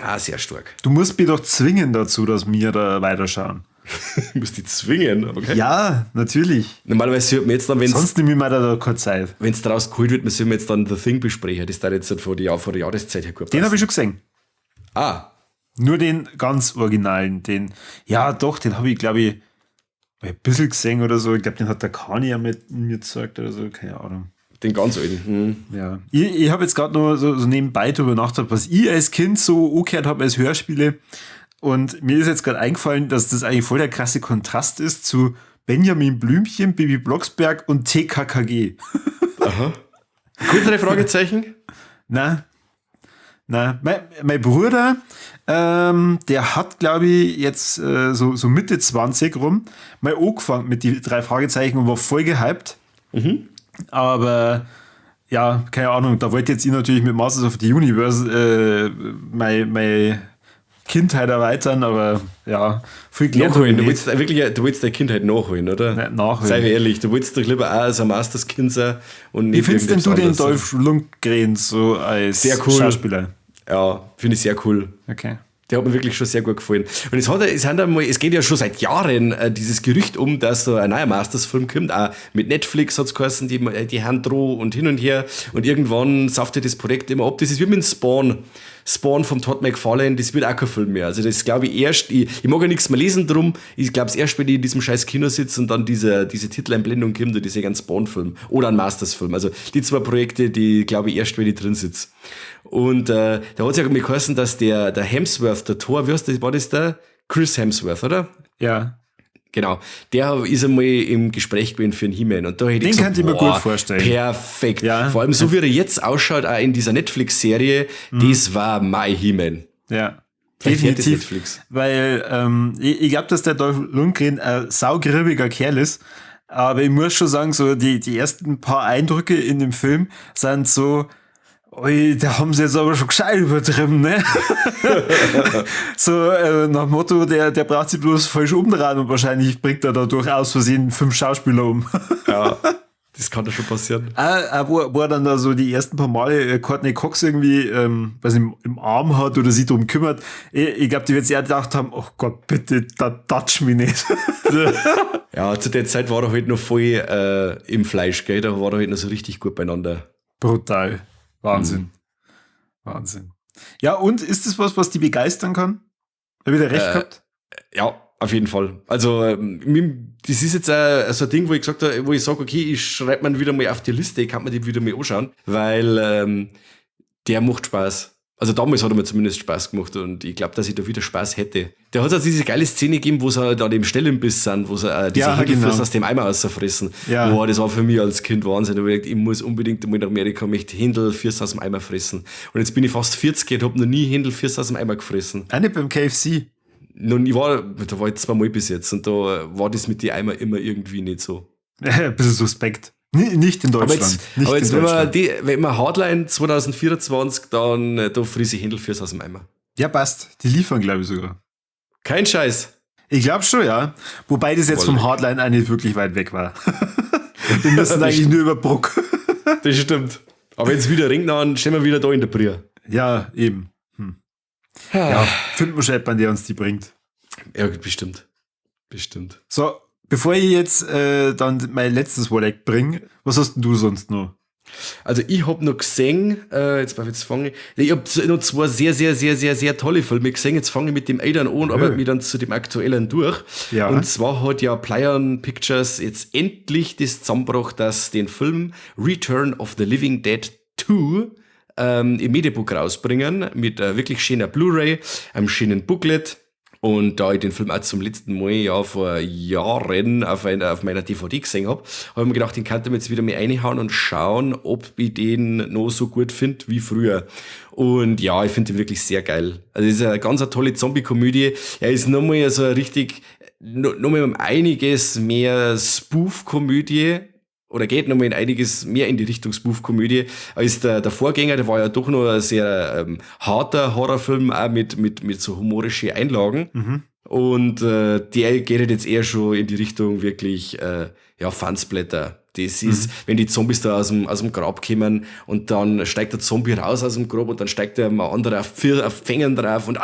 Ah, sehr stark. Du musst mich doch zwingen dazu, dass wir da weiterschauen. Du musst die zwingen, okay? Ja, natürlich. Normalerweise sollte man jetzt dann, wenn Sonst nehme ich mir da keine Zeit. es draus geholt wird, müssen wir jetzt dann The Thing besprechen. Das da jetzt halt vor der Jahreszeit her gut Den habe ich schon gesehen. Ah, Nur den ganz originalen, den, ja doch, den habe ich, glaube ich, ein bisschen gesehen oder so. Ich glaube, den hat der Kani ja mit mir gezeigt oder so, keine Ahnung. Den ganz alten. Ja. Ich habe jetzt gerade nur so nebenbei drüber nachgedacht, was ich als Kind so angehört habe als Hörspiele. Und mir ist jetzt gerade eingefallen, dass das eigentlich voll der krasse Kontrast ist zu Benjamin Blümchen, Bibi Blocksberg und TKKG. Aha. Kurz drei Fragezeichen? Na, na, mein Bruder, der hat, glaube ich, jetzt so Mitte 20 rum mal angefangen mit die drei Fragezeichen und war voll gehypt. Aber ja, keine Ahnung, da wollte jetzt ich natürlich mit Masters of the Universe meine Kindheit erweitern, aber ja, viel gelernt Nachholen. hab Du ich nicht. willst wirklich, du willst deine Kindheit nachholen, oder? Nein, nachholen. Sei ehrlich, du willst doch lieber auch so ein Masters-Kind sein und Wie nicht findest denn du den irgendetwas anderes. Dolph Lundgren so als Sehr cool. Schauspieler? Ja, finde ich sehr cool. Okay. Der hat mir wirklich schon sehr gut gefallen. Und es hat, es hat einmal, es geht ja schon seit Jahren dieses Gerücht um, dass da ein neuer Masters-Film kommt. Auch mit Netflix hat's geheißen, die Hand droh und hin und her. Und irgendwann sauft ja das Projekt immer ab. Das ist wie mit dem Spawn. Spawn vom Todd McFarlane, das wird auch kein Film mehr. Also das glaube ich erst, ich mag ja nichts mehr lesen drum. Ich glaube es erst, wenn ich in diesem scheiß Kino sitze und dann diese Titeleinblendung kommt und ich sehe einen Spawn-Film oder einen Masters-Film. Also die zwei Projekte, die glaube ich erst, wenn ich drin sitze. Und da hat's ja mir geheißen, dass der Hemsworth, der Thor, wie heißt das, war das der? Chris Hemsworth, oder? Ja. Genau. Der ist einmal im Gespräch gewesen für einen He-Man. Und da hätte ich Den gesagt, könnte ich mir boah, gut vorstellen. Perfekt. Ja. Vor allem so, wie er jetzt ausschaut, auch in dieser Netflix-Serie, das war mein He-Man. Ja. Vielleicht hört das Definitiv. Netflix. Weil ich glaube, dass der Dolph Lundgren ein saugrübiger Kerl ist. Aber ich muss schon sagen, so die ersten paar Eindrücke in dem Film sind so, ui, da haben sie jetzt aber schon gescheit übertrieben, ne? So nach dem Motto, der braucht sich bloß falsch umdrehen und wahrscheinlich bringt er dadurch aus Versehen 5 Schauspieler um. Ja, das kann doch schon passieren. Auch wo er dann da so die ersten paar Male Courteney Cox irgendwie, weiß nicht, im Arm hat oder sich drum kümmert. Ich glaub, die wird sich auch gedacht haben, oh Gott, bitte, da touch mich nicht. Ja, zu der Zeit war er halt noch voll im Fleisch, gell? Da war er halt noch so richtig gut beieinander. Brutal. Wahnsinn. Wahnsinn. Ja, und ist das was, was die begeistern kann? Hab ich da recht gehabt? Ja, auf jeden Fall. Also, das ist jetzt so ein Ding, wo ich gesagt habe, wo ich sag, okay, ich schreib mir wieder mal auf die Liste, ich kann mir die wieder mal anschauen, weil der macht Spaß. Also damals hat er mir zumindest Spaß gemacht und ich glaub, dass ich da wieder Spaß hätte. Der hat auch diese geile Szene gegeben, wo sie halt an dem Stellimbiss sind, wo sie diese Händelfüße aus dem Eimer rausfressen. Ja. Boah, das war für mich als Kind Wahnsinn. Da hab ich gedacht, ich muss unbedingt einmal nach Amerika, möchte Händelfüße aus dem Eimer fressen. Und jetzt bin ich fast 40 und hab noch nie Händelfüße aus dem Eimer gefressen. Auch nicht beim KFC. Nun, da war ich zweimal bis jetzt und da war das mit den Eimer immer irgendwie nicht so. Ein bisschen suspekt. Nicht in Aber Deutschland. jetzt, Nicht aber in jetzt wenn, wir Deutschland. wenn wir Hardline 2024, dann da frisse ich Händelfüße aus dem Eimer. Ja, passt. Die liefern, glaub ich, sogar. Kein Scheiß. Ich glaub schon, ja. Wobei das jetzt Wolle. vom Hardline auch nicht wirklich weit weg war. Wir müssen eigentlich nur über Bruck. Das stimmt. Aber wenn's wieder regnet, dann stehen wir wieder da in der Brühe. Ja, eben. Ja, finden wir schon jemanden, der uns die bringt. Ja, bestimmt. Bestimmt. So, bevor ich jetzt dann mein letztes Walleck bringe, was hast denn du sonst noch? Also ich hab noch gesehen, jetzt darf ich jetzt fangen, ich hab noch zwei sehr, sehr, sehr, sehr, sehr tolle Filme gesehen. Jetzt fange ich mit dem Aidan an und arbeite mich dann zu dem aktuellen durch. Ja. Und zwar hat ja Plaion Pictures jetzt endlich das zusammengebracht, dass den Film Return of the Living Dead 2 im Mediabook rausbringen, mit wirklich schöner Blu-ray, einem schönen Booklet. Und da ich den Film auch zum letzten Mal ja vor Jahren auf meiner DVD gesehen hab, hab ich mir gedacht, den kann ich mir jetzt wieder mal reinhauen und schauen, ob ich den noch so gut find wie früher. Und ja, ich find den wirklich sehr geil. Also es ist eine ganz eine tolle Zombie-Komödie. Er ist nochmal so richtig, nochmal um einiges mehr Spoof-Komödie. Oder geht nochmal in einiges mehr in die Richtung Spoof-Komödie als der Vorgänger, der war ja doch noch ein sehr harter Horrorfilm, auch mit so humorischen Einlagen. Mhm. Und der geht halt jetzt eher schon in die Richtung wirklich ja, Fansblätter. Das ist, wenn die Zombies da aus dem Grab kommen und dann steigt der Zombie raus aus dem Grab und dann steigt der mal andere auf Fängern drauf und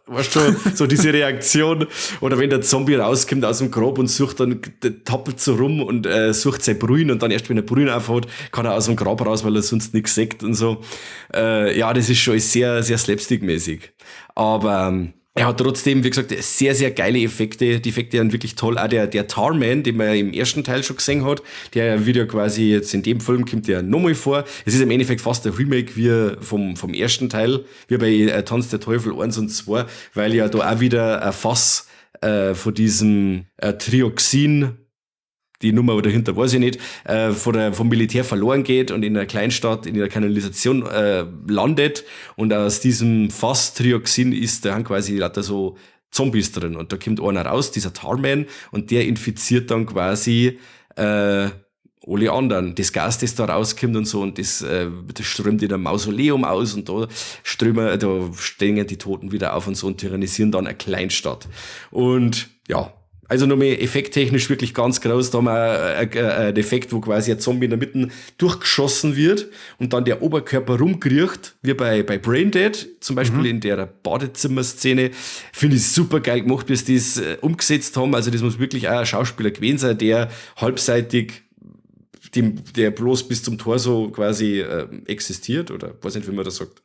weißt du, so diese Reaktion. Oder wenn der Zombie rauskommt aus dem Grab und sucht dann, tappelt so rum und sucht sein Brühen und dann erst, wenn er Brühen aufhat, kann er aus dem Grab raus, weil er sonst nichts sagt und so. Ja, das ist schon sehr, sehr slapstick-mäßig. Aber er hat trotzdem, wie gesagt, sehr, sehr geile Effekte. Die Effekte sind wirklich toll. Auch der Tarman, den man ja im ersten Teil schon gesehen hat, der wird ja quasi jetzt in dem Film, kommt der nochmal vor. Es ist im Endeffekt fast ein Remake wie vom ersten Teil, wie bei Tanz der Teufel 1 und 2, weil ja da auch wieder ein Fass von diesem Trioxin, die Nummer dahinter weiß ich nicht, vom Militär verloren geht und in einer Kleinstadt, in der Kanalisation landet. Und aus diesem Fass Trioxin ist da quasi lauter so Zombies drin. Und da kommt einer raus, dieser Tarman, und der infiziert dann quasi alle anderen. Das Gas, das da rauskommt und so, und das strömt in einem Mausoleum aus und da stehen die Toten wieder auf und so und tyrannisieren dann eine Kleinstadt. Und ja, also nochmal effekttechnisch wirklich ganz groß. Da haben wir einen Effekt, wo quasi ein Zombie in der Mitte durchgeschossen wird und dann der Oberkörper rumkriecht, wie bei Braindead, zum Beispiel in der Badezimmerszene. Finde ich super geil gemacht, wie sie das umgesetzt haben. Also das muss wirklich auch ein Schauspieler gewesen sein, der halbseitig, der bloß bis zum Torso quasi existiert, oder weiß nicht, wie man das sagt.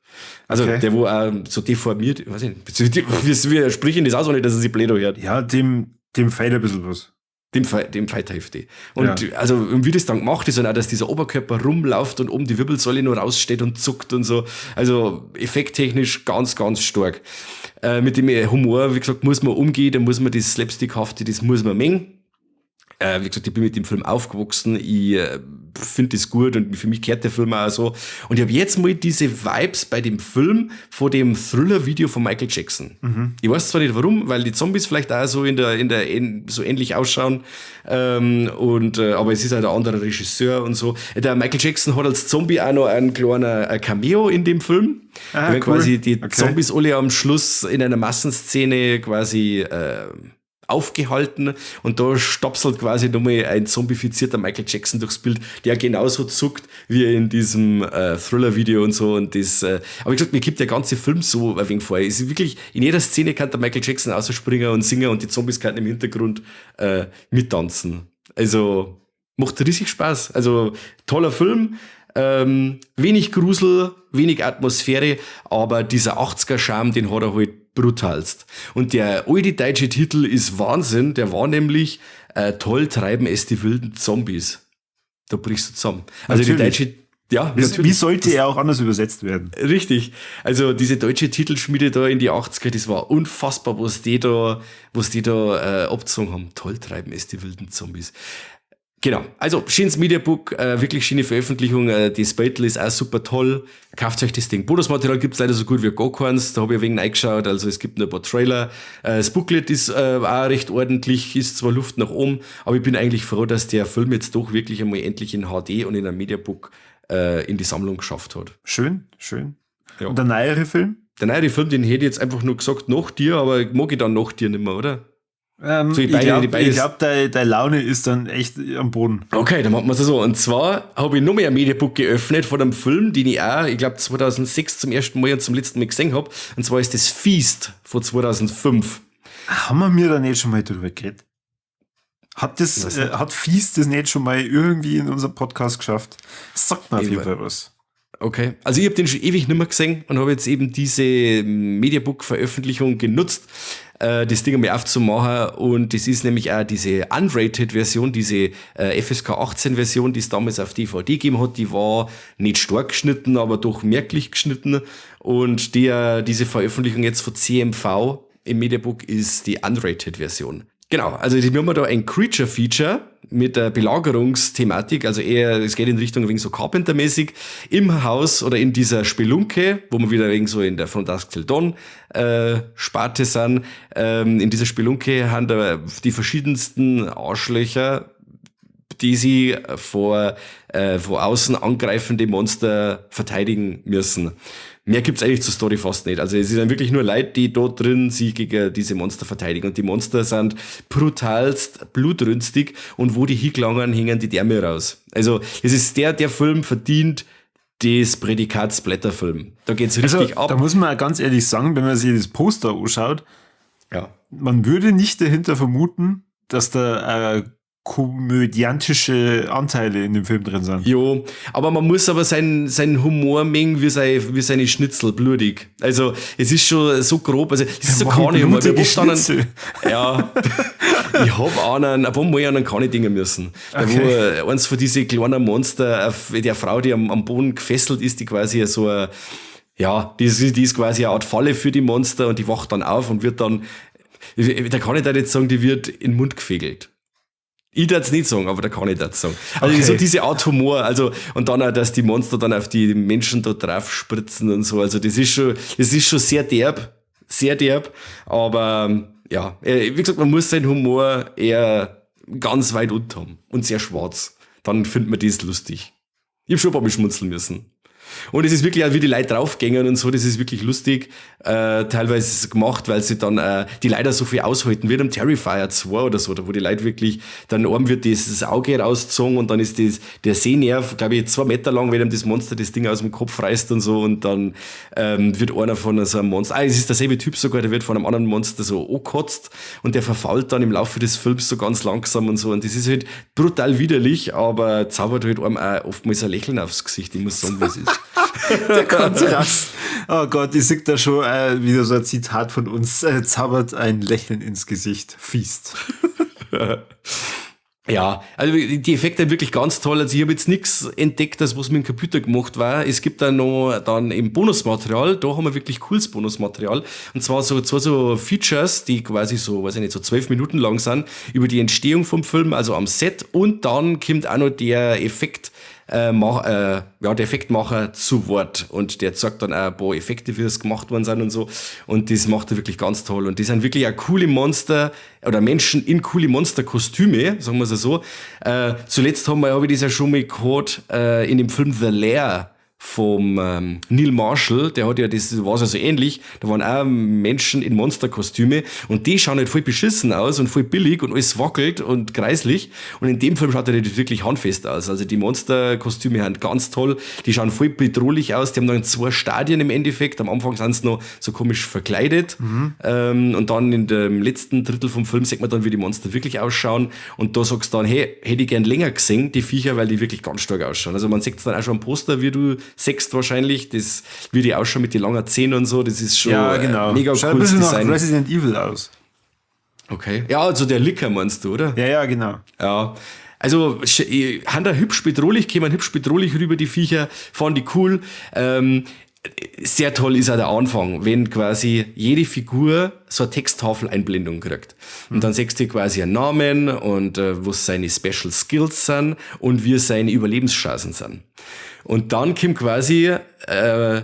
Also okay. Der, wo auch so deformiert, weiß ich nicht, wir sprechen das aus, ohne dass er sich blöd hört. Ja, dem fehlt ein bisschen was. Dem fehlt die Hälfte. Und ja. Also, wie das dann gemacht ist und auch, dass dieser Oberkörper rumläuft und oben die Wirbelsäule nur raussteht und zuckt und so. Also, effekttechnisch ganz, ganz stark. Mit dem Humor, wie gesagt, muss man umgehen, da muss man das Slapstickhafte, das muss man mengen. Wie gesagt, ich bin mit dem Film aufgewachsen, ich finde das gut und für mich kehrt der Film auch so. Und ich habe jetzt mal diese Vibes bei dem Film vor dem Thriller-Video von Michael Jackson. Mhm. Ich weiß zwar nicht warum, weil die Zombies vielleicht auch so so ähnlich ausschauen, aber es ist halt ein anderer Regisseur und so. Der Michael Jackson hat als Zombie auch noch einen kleinen Cameo in dem Film. Ah, wenn cool. Quasi die Zombies alle am Schluss in einer Massenszene quasi aufgehalten und da stopselt quasi nochmal ein zombifizierter Michael Jackson durchs Bild, der genauso zuckt wie in diesem Thriller-Video und so. Und das, aber wie gesagt, mir gibt der ganze Film so ein wenig vor. Es ist wirklich, in jeder Szene kann der Michael Jackson rausspringen und singen und die Zombies können im Hintergrund mittanzen. Also macht riesig Spaß. Also toller Film. Wenig Grusel, wenig Atmosphäre, aber dieser 80er-Charme, den hat er halt brutalst. Und der alte deutsche Titel ist Wahnsinn, der war nämlich Toll treiben es die wilden Zombies. Da brichst du zusammen. Also natürlich. Die deutsche, ja, natürlich. Wie sollte er auch anders übersetzt werden? Richtig. Also diese deutsche Titelschmiede da in die 80er, das war unfassbar, was die da abgezogen haben. Toll treiben es die wilden Zombies. Genau, also schönes Mediabook, wirklich schöne Veröffentlichung, das Beutel ist auch super toll, kauft euch das Ding. Bonusmaterial gibt's leider so gut wie gar keins, da habe ich ein wenig reingeschaut, also es gibt nur ein paar Trailer. Das Booklet ist auch recht ordentlich, ist zwar Luft nach oben, aber ich bin eigentlich froh, dass der Film jetzt doch wirklich einmal endlich in HD und in einem Mediabook in die Sammlung geschafft hat. Schön, schön. Ja. Und der neuere Film? Der neuere Film, den hätte ich jetzt einfach nur gesagt, nach dir, aber mag ich dann nach dir nicht mehr, oder? So, ich glaube, deine Laune ist dann echt am Boden. Okay, dann machen wir es so. Und zwar habe ich noch mehr ein Mediabook geöffnet von einem Film, den ich auch, ich glaube, 2006 zum ersten Mal und zum letzten Mal gesehen habe. Und zwar ist das Feast von 2005. Haben wir mir da nicht schon mal drüber geredet? Hat Feast das nicht schon mal irgendwie in unserem Podcast geschafft? Sagt mir auf jeden Fall was. Okay, also ich habe den schon ewig nicht mehr gesehen und habe jetzt eben diese Mediabook-Veröffentlichung genutzt, das Ding einmal aufzumachen, und das ist nämlich auch diese Unrated-Version, diese FSK 18-Version, die es damals auf DVD gegeben hat, die war nicht stark geschnitten, aber doch merklich geschnitten, und diese Veröffentlichung jetzt von CMV Im Mediabook ist die Unrated-Version. Genau, also wir haben da ein Creature-Feature mit der Belagerungsthematik, also eher, es geht in Richtung wegen so Carpenter-mäßig, im Haus oder in dieser Spelunke, wo wir wieder wegen so in der From Dusk Till Dawn Sparte sind. In dieser Spelunke haben da die verschiedensten Arschlöcher, die sie vor außen angreifende Monster verteidigen müssen. Mehr gibt's eigentlich zur Story fast nicht. Also es sind wirklich nur Leute, die dort drin sich gegen diese Monster verteidigen. Und die Monster sind brutalst blutrünstig und wo die hingelangen, hängen die Därme raus. Also es ist der Film verdient des Prädikats Splatterfilm. Da geht's richtig also, ab. Da muss man ganz ehrlich sagen, wenn man sich das Poster anschaut, ja, man würde nicht dahinter vermuten, dass da komödiantische Anteile in dem Film drin sind. Jo, aber man muss aber seinen Humor mengen wie seine Schnitzel, blutig. Also es ist schon so grob, also es ist so Kani-Humor. Ja, ich hab ein paar Mal an einen Kani dingen müssen. Da Okay. wo eins von diesen kleinen Monster, der Frau, die am Boden gefesselt ist, die quasi so eine, ja, die ist quasi eine Art Falle für die Monster und die wacht dann auf und wird dann, da kann ich da nicht sagen, die wird in den Mund gefegelt. Ich darf's nicht sagen, aber da kann ich das sagen. Also Okay. so diese Art Humor, also und dann auch, dass die Monster dann auf die Menschen da drauf spritzen und so. Also das ist schon sehr derb, sehr derb. Aber ja, wie gesagt, man muss seinen Humor eher ganz weit unten haben und sehr schwarz. Dann findet man das lustig. Ich hab schon ein paar Mal schmunzeln müssen. Und es ist wirklich auch, wie die Leute draufgängen und so, das ist wirklich lustig, teilweise ist es gemacht, weil sie dann die Leute so viel aushalten, wie im Terrifier 2 oder so, da wo die Leute wirklich, dann oben wird das Auge rausgezogen und dann ist das, der Sehnerv, glaube ich, 2 Meter lang, wenn ihm das Monster das Ding aus dem Kopf reißt und so und dann wird einer von so einem Monster, es ist derselbe Typ sogar, der wird von einem anderen Monster so angekotzt und der verfault dann im Laufe des Films so ganz langsam und so und das ist halt brutal widerlich, aber zaubert halt einem auch oftmals ein Lächeln aufs Gesicht, ich muss sagen, was ist. Der Kontrast. Oh Gott, ich sehe da schon wieder so ein Zitat von uns. Zaubert ein Lächeln ins Gesicht. Feast. Ja, also die Effekte sind wirklich ganz toll. Also ich habe jetzt nichts entdeckt, das was mit dem Computer gemacht war. Es gibt da noch dann im Bonusmaterial, da haben wir wirklich cooles Bonusmaterial. Und zwar so zwei so Features, die quasi so, weiß ich nicht, so 12 Minuten lang sind, über die Entstehung vom Film, also am Set. Und dann kommt auch noch der Effekt, der Effektmacher zu Wort und der zeigt dann auch ein paar Effekte, wie es gemacht worden sind und so und das macht er wirklich ganz toll und die sind wirklich auch coole Monster oder Menschen in coole Monsterkostüme, sagen wir es so. Zuletzt habe ich das ja schon mal gehabt, in dem Film The Lair vom Neil Marshall, der hat ja, das war so ähnlich, da waren auch Menschen in Monsterkostüme und die schauen halt voll beschissen aus und voll billig und alles wackelt und kreislich und in dem Film schaut er halt wirklich handfest aus, also die Monsterkostüme sind ganz toll, die schauen voll bedrohlich aus, die haben dann 2 Stadien im Endeffekt, am Anfang sind sie noch so komisch verkleidet, und dann in dem letzten Drittel vom Film sieht man dann, wie die Monster wirklich ausschauen und da sagst du dann, hey, hätte ich gern länger gesehen, die Viecher, weil die wirklich ganz stark ausschauen, also man sieht es dann auch schon am Poster, wie du sechst wahrscheinlich, das wie die ausschauen mit den langen Zähnen und so, das ist schon ja, genau. Mega schaut cooles ein bisschen Design. nach Resident Evil aus. Okay. Ja, also der Licker meinst du, oder? Ja, ja, genau. Ja. Also, haben da hübsch bedrohlich, kämen hübsch bedrohlich rüber, die Viecher, fand ich cool. Sehr toll ist auch der Anfang, wenn quasi jede Figur so eine Texttafeleinblendung kriegt. Und dann siehst du quasi einen Namen und was seine Special Skills sind und wie seine Überlebenschancen sind. Und dann kommt quasi,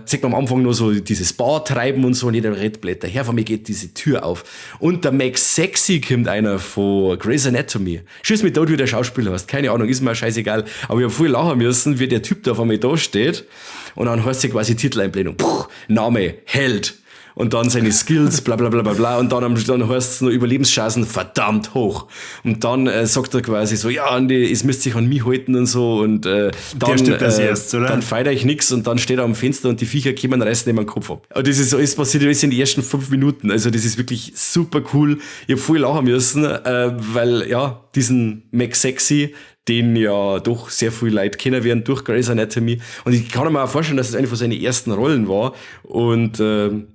sieht man am Anfang nur so dieses Bar treiben und so und jeder redet Blätter her, von mir geht diese Tür auf. Und der Max Sexy kommt einer von Grey's Anatomy. Schieß mich tot, wie der Schauspieler heißt. Keine Ahnung, ist mir scheißegal. Aber ich hab voll lachen müssen, wie der Typ da vor mir da steht. Und dann heißt sie quasi Titeleinblendung. Puh, Name, Held. Und dann seine Skills, bla bla bla bla bla. Und dann heißt es noch Überlebenschancen verdammt hoch. Und dann sagt er quasi so, ja, und es müsst sich an mich halten und so. Und dann, der stirbt als erst, oder? Dann feiert euch nix und dann steht er am Fenster und die Viecher kommen und reißen ihm den Kopf ab. Und das ist alles passiert alles in den ersten 5 Minuten. Also das ist wirklich super cool. Ich hab voll lachen müssen, weil ja, diesen Max Sexy, den ja doch sehr viele Leute kennen werden durch Grey's Anatomy. Und ich kann mir auch vorstellen, dass es eine von seinen ersten Rollen war. Und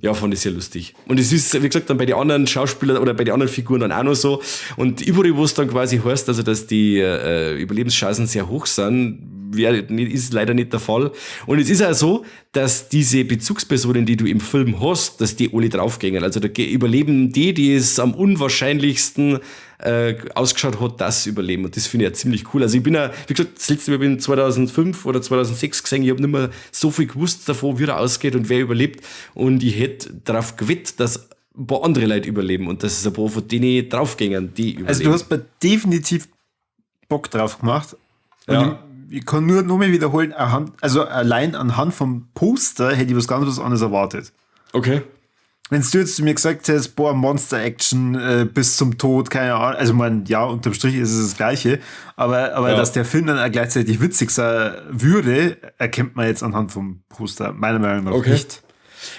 ja, fand ich sehr lustig. Und es ist, wie gesagt, dann bei den anderen Schauspielern oder bei den anderen Figuren dann auch noch so. Und überall, wo es dann quasi heißt, also dass die Überlebenschancen sehr hoch sind, Ist leider nicht der Fall. Und es ist auch so, dass diese Bezugspersonen, die du im Film hast, dass die alle draufgehen. Also da überleben die, die es am unwahrscheinlichsten ausgeschaut hat, das überleben. Und das finde ich ja ziemlich cool. Also ich bin ja, wie gesagt, das letzte Mal bin ich 2005 oder 2006 gesehen, ich habe nicht mehr so viel gewusst davon, wie er ausgeht und wer überlebt. Und ich hätte darauf gewettet, dass ein paar andere Leute überleben und dass es ein paar von denen draufgängen, die überleben. Also du hast mir definitiv Bock drauf gemacht. Und ja. Ich kann nur noch mal wiederholen, also allein anhand vom Poster hätte ich was ganz was anderes erwartet. Okay. Wenn du jetzt zu mir gesagt hättest, boah, Monster Action bis zum Tod, keine Ahnung, also man, ja, unterm Strich ist es das Gleiche, aber ja, dass der Film dann auch gleichzeitig witzig sein würde, erkennt man jetzt anhand vom Poster meiner Meinung nach nicht.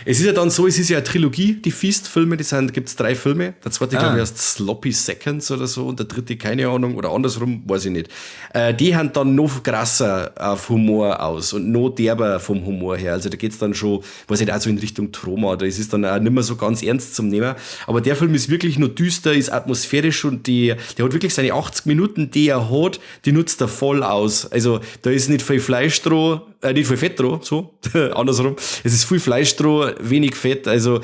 Es ist ja dann so, es ist ja eine Trilogie, die Feast-Filme, gibt es 3 Filme. Der zweite, glaube ich, heißt Sloppy Seconds oder so und der dritte, keine Ahnung, oder andersrum, weiß ich nicht. Die haben dann noch krasser auf Humor aus und noch derber vom Humor her. Also da geht's dann schon, weiß ich nicht, auch so in Richtung Trauma, da ist es dann auch nicht mehr so ganz ernst zum Nehmen. Aber der Film ist wirklich nur düster, ist atmosphärisch und der hat wirklich seine 80 Minuten, die er hat, die nutzt er voll aus. Also da ist nicht viel Fleisch dran, nicht viel Fett dran, so, andersrum. Es ist viel Fleisch dran, wenig Fett, also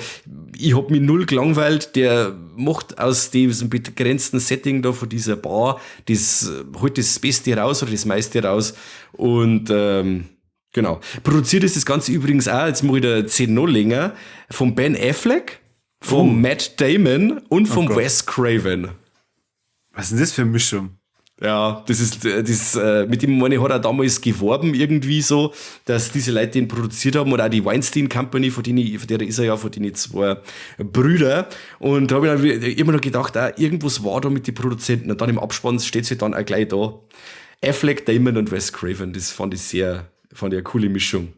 ich hab mich null gelangweilt, der macht aus diesem begrenzten Setting da von dieser Bar, das holt das Beste raus oder das meiste raus und genau. Produziert ist das Ganze übrigens auch, jetzt mache ich da 10 noch länger, von Ben Affleck, von Matt Damon und von Wes Craven. Was ist denn das für eine Mischung? Ja, das ist, das, mit dem meine hat er damals geworben irgendwie so, dass diese Leute den produziert haben oder auch die Weinstein Company, von der ist er ja, von denen 2 Brüder. Und da habe ich dann immer noch gedacht, irgendwas war da mit den Produzenten. Und dann im Abspann steht sie dann auch gleich da. Affleck, Damon und Wes Craven, das fand ich eine coole Mischung.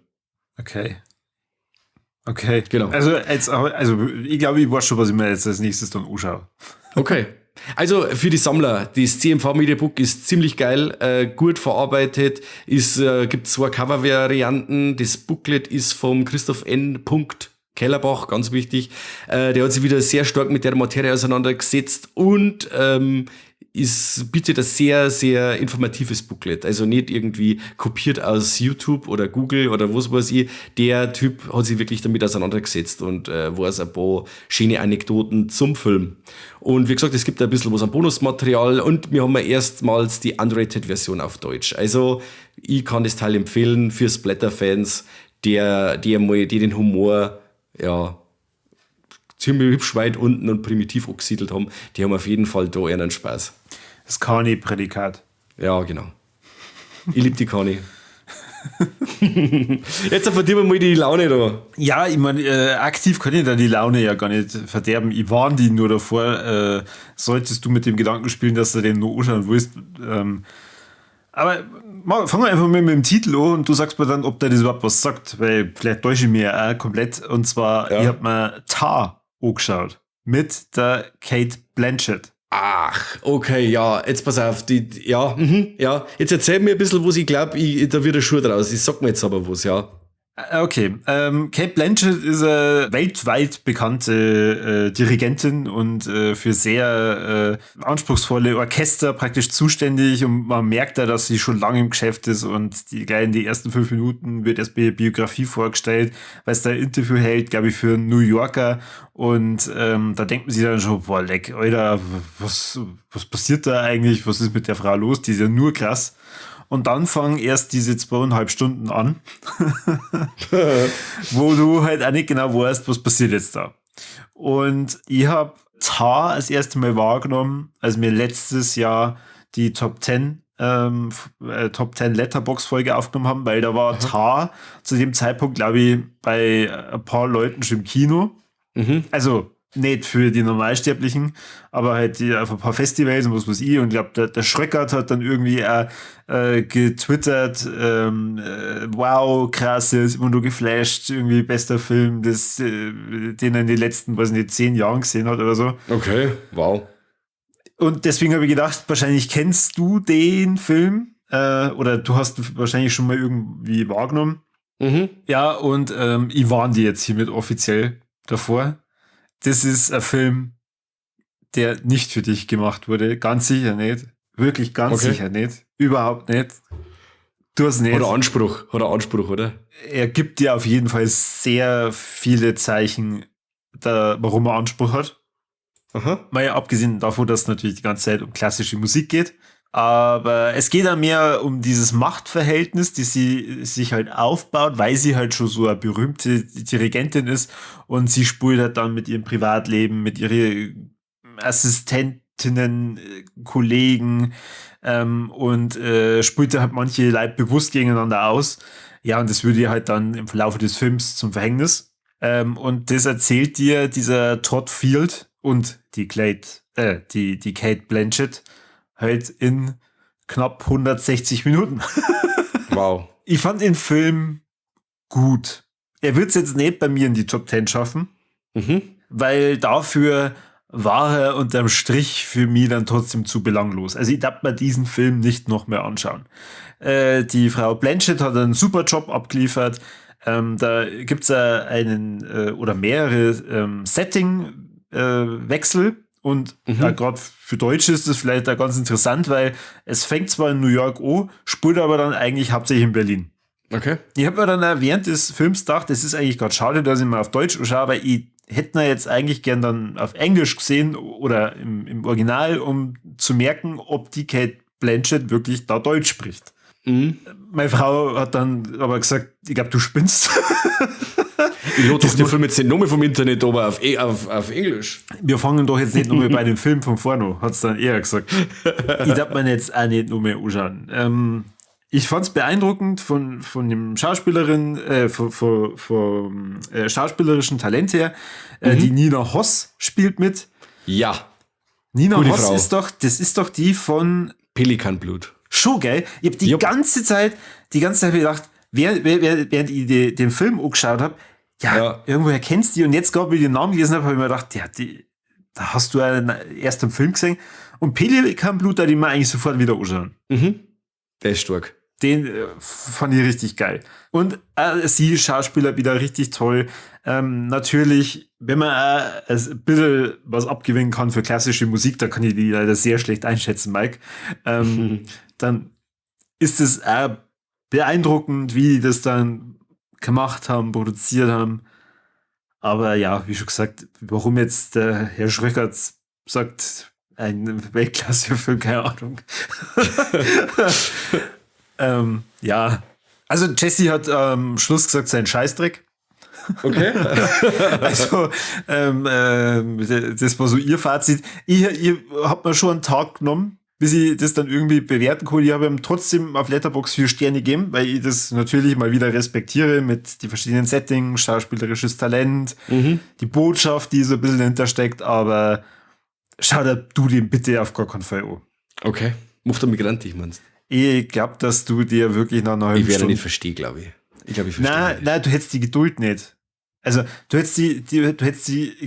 Okay. Okay. Genau. Also, ich glaube, ich weiß schon, was ich mir jetzt als nächstes dann anschaue. Okay. Also für die Sammler, das CMV Mediabook ist ziemlich geil, gut verarbeitet, gibt 2 Cover-Varianten, das Booklet ist vom Christoph N. Kellerbach, ganz wichtig, der hat sich wieder sehr stark mit der Materie auseinandergesetzt und ist bietet ein sehr, sehr informatives Booklet. Also nicht irgendwie kopiert aus YouTube oder Google oder was weiß ich. Der Typ hat sich wirklich damit auseinandergesetzt und weiß ein paar schöne Anekdoten zum Film. Und wie gesagt, es gibt ein bisschen was an Bonusmaterial und wir haben ja erstmals die Unrated-Version auf Deutsch. Also ich kann das Teil empfehlen für Splatter-Fans, die den Humor ja ziemlich hübsch weit unten und primitiv angesiedelt haben, die haben auf jeden Fall da einen Spaß. Das Kani-Prädikat. Ja, genau. Ich liebe die Kani. Jetzt verdirb mal die Laune da. Ja, ich meine, aktiv kann ich da die Laune ja gar nicht verderben. Ich warne die nur davor, solltest du mit dem Gedanken spielen, dass du den nur anschauen willst. Aber fangen wir einfach mal mit dem Titel an und du sagst mir dann, ob der das überhaupt was sagt, weil vielleicht täusche ich mir ja auch komplett. Und zwar, ich habe mir Tar angeschaut mit der Cate Blanchett. Ach, okay, ja, jetzt pass auf, ja, jetzt erzähl mir ein bisschen, was ich glaube, da wird ein Schuh draus. Ich sag mir jetzt aber was, ja. Okay, Cate Blanchett ist eine weltweit bekannte Dirigentin und für sehr anspruchsvolle Orchester praktisch zuständig, und man merkt da, dass sie schon lange im Geschäft ist, und die gleich in die ersten 5 Minuten wird erst die Biografie vorgestellt, weil es da ein Interview hält, glaube ich, für New Yorker, und da denkt man sich dann schon, boah, leck, Alter, was passiert da eigentlich, was ist mit der Frau los, die ist ja nur krass. Und dann fangen erst diese 2,5 Stunden an, wo du halt auch nicht genau weißt, was passiert jetzt da. Und ich habe Tar als erstes Mal wahrgenommen, als mir letztes Jahr die Top 10 Letterbox-Folge aufgenommen haben, weil da war Tar zu dem Zeitpunkt, glaube ich, bei ein paar Leuten schon im Kino. Mhm. Also nicht für die Normalsterblichen, aber halt die, auf ein paar Festivals und was weiß ich. Und ich glaube, der Schröckert hat dann irgendwie auch getwittert, wow, krass, der ist immer nur geflasht, irgendwie bester Film, das, den er in den letzten, weiß nicht, 10 Jahren gesehen hat oder so. Okay, wow. Und deswegen habe ich gedacht, wahrscheinlich kennst du den Film, oder du hast ihn wahrscheinlich schon mal irgendwie wahrgenommen. Mhm. Ja, und ich warne die jetzt hiermit offiziell davor. Das ist ein Film, der nicht für dich gemacht wurde. Ganz sicher nicht. Wirklich ganz sicher nicht. Überhaupt nicht. Du hast nicht. Hat er Anspruch, hat er Anspruch, oder? Er gibt dir auf jeden Fall sehr viele Zeichen, da, warum er Anspruch hat. Aha. Mal ja, abgesehen davon, dass es natürlich die ganze Zeit um klassische Musik geht. Aber es geht dann mehr um dieses Machtverhältnis, die sie sich halt aufbaut, weil sie halt schon so eine berühmte Dirigentin ist und sie spielt halt dann mit ihrem Privatleben, mit ihren Assistentinnen, Kollegen und spielt da halt manche Leute bewusst gegeneinander aus. Ja, und das würde ihr halt dann im Verlauf des Films zum Verhängnis. Und das erzählt dir dieser Todd Field und die Cate Blanchett halt in knapp 160 Minuten. Wow. Ich fand den Film gut. Er wird's jetzt nicht bei mir in die Top 10 schaffen, weil dafür war er unterm Strich für mich dann trotzdem zu belanglos. Also ich darf mir diesen Film nicht noch mehr anschauen. Die Frau Blanchett hat einen super Job abgeliefert. Da gibt's ja einen oder mehrere Setting-Wechsel. Und ja, gerade für Deutsche ist das vielleicht auch ganz interessant, weil es fängt zwar in New York an, spielt aber dann eigentlich hauptsächlich in Berlin. Okay. Ich hab mir dann auch während des Films gedacht, es ist eigentlich gerade schade, dass ich mal auf Deutsch anschaue, weil ich hätte ihn jetzt eigentlich gern dann auf Englisch gesehen oder im Original, um zu merken, ob die Cate Blanchett wirklich da Deutsch spricht. Mhm. Meine Frau hat dann aber gesagt, ich glaub, du spinnst. Ich lade doch den Film jetzt nicht nochmal vom Internet, aber auf Englisch. Wir fangen doch jetzt nicht nochmal bei dem Film von vorne an, hat's dann eher gesagt. Ich darf mir jetzt auch nicht nochmal anschauen. Ich fand's beeindruckend von dem Schauspielerin, vom schauspielerischen Talent her. Die Nina Hoss spielt mit. Ja. Nina Gute Hoss Frau. ist doch, das ist doch die von Pelikanblut. Schon, gell? Ich hab die ganze Zeit gedacht, während ich den Film angeschaut hab, ja, irgendwoher kennst du die. Und jetzt gerade, wie ich den Namen gelesen habe, habe ich mir gedacht, ja, da hast du einen erst im Film gesehen. Und Pelikanblut, da die mir eigentlich sofort wieder anschauen. Mhm. Der ist stark. Den fand ich richtig geil. Und sie, Schauspieler, wieder richtig toll. Natürlich, wenn man ein bisschen was abgewinnen kann für klassische Musik, da kann ich die leider sehr schlecht einschätzen, Mike. Dann ist es auch beeindruckend, wie die das dann gemacht haben, produziert haben. Aber ja, wie schon gesagt, warum jetzt der Herr Schröckert sagt, ein Weltklasse-Film, keine Ahnung. Ja, also Jesse hat am Schluss gesagt, sein Scheißdreck. Okay. Also, das war so ihr Fazit. Ich hab mir schon einen Tag genommen, bis ich das dann irgendwie bewerten konnte. Ich habe ihm trotzdem auf Letterboxd 4 Sterne gegeben, weil ich das natürlich mal wieder respektiere mit den verschiedenen Settings, schauspielerisches Talent, die Botschaft, die so ein bisschen dahinter steckt, aber schau dir du den bitte auf gar keinen Fall an. Okay. Macht er migrantisch, meinst du? Ich glaub, dass du dir wirklich nach einer halben Ich werde Stunde nicht verstehen, glaube ich. Ich glaube, ich verstehe. Nein, du hättest die Geduld nicht. Also, du hättest die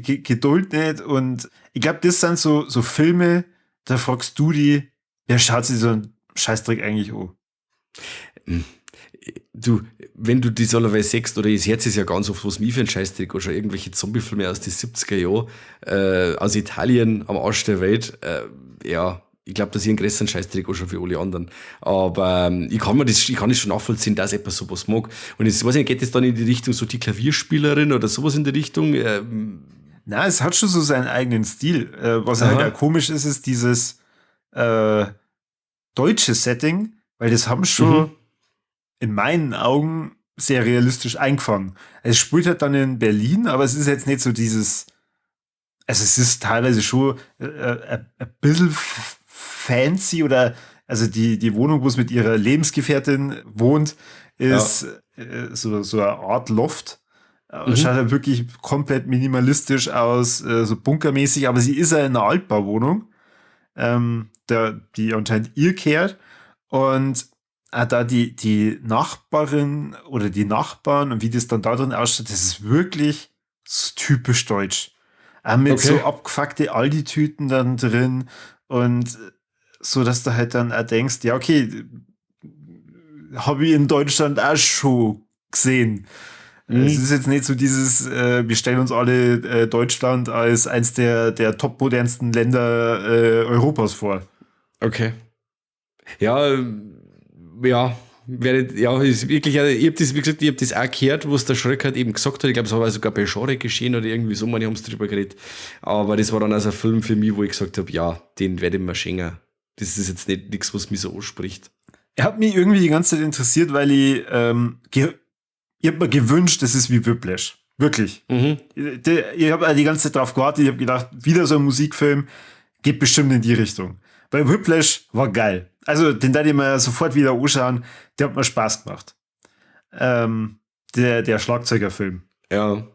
Geduld nicht und ich glaube, das sind so Filme, da fragst du die, wer schaut sich so einen Scheißdreck eigentlich an? Du, wenn du die Soloway siehst, oder das Herz ist ja ganz oft, was mich für einen Scheißdreck anschaut, irgendwelche Zombie-Filme aus den 70er Jahren, aus Italien, am Arsch der Welt, ja, ich glaube, dass ich einen größeren Scheißdreck anschaue für alle anderen. Aber ich kann das schon nachvollziehen, dass jemand sowas mag. Und jetzt weiß ich nicht, geht das dann in die Richtung so die Klavierspielerin oder sowas in die Richtung? Na, es hat schon so seinen eigenen Stil. Was halt auch komisch ist, ist dieses deutsche Setting, weil das haben schon in meinen Augen sehr realistisch eingefangen. Es spielt halt dann in Berlin, aber es ist jetzt nicht so dieses, also es ist teilweise schon ein bisschen fancy oder, also die Wohnung, wo es mit ihrer Lebensgefährtin wohnt, ist so eine Art Loft. Schaut halt wirklich komplett minimalistisch aus, so bunkermäßig, aber sie ist ja in einer Altbauwohnung, die anscheinend ihr kehrt. Und auch da die Nachbarin oder die Nachbarn und wie das dann da drin ausschaut, das ist wirklich so typisch deutsch. Auch mit so abgefuckte Aldi-Tüten dann drin und so, dass du halt dann auch denkst, ja, okay, habe ich in Deutschland auch schon gesehen. Es ist jetzt nicht so dieses, wir stellen uns alle Deutschland als eins der topmodernsten Länder Europas vor. Okay. Ja, ja, Ja, ist wirklich, ich hab das, wie gesagt, ich hab das auch gehört, was der Schröck halt eben gesagt hat. Ich glaube, es war sogar bei Genre geschehen oder irgendwie so, manche haben es drüber geredet. Aber das war dann also ein Film für mich, wo ich gesagt habe, ja, den werde ich mir schenken. Das ist jetzt nicht nichts, was mich so anspricht. Er hat mich irgendwie die ganze Zeit interessiert, weil ich, ich hab mir gewünscht, das ist wie Whiplash. Wirklich. Ich habe die ganze Zeit drauf gewartet. Ich habe gedacht, wieder so ein Musikfilm geht bestimmt in die Richtung. Weil Whiplash war geil. Also, den werde ich mir sofort wieder anschauen. Der hat mir Spaß gemacht. Der Schlagzeugerfilm. Ja.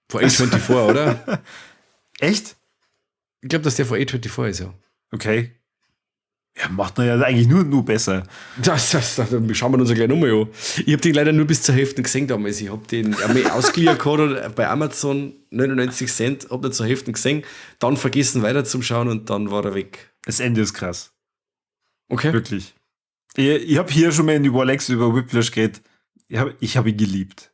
Von A24, oder? Echt? Ich glaube, dass der von A24 ist, ja. Okay. Ja, macht man ja eigentlich nur besser. Das schauen wir uns ja gleich nochmal an. Ich hab den leider nur bis zur Hälfte gesehen damals. Ich hab den mir ausgeliehen gehabt bei Amazon, 99 Cent, hab den zur Hälfte gesehen, dann vergessen weiter zum Schauen und dann war er weg. Das Ende ist krass. Okay. Wirklich. Ich hab hier schon mal in die Warlex über Whiplash geredet. Ich hab ihn geliebt.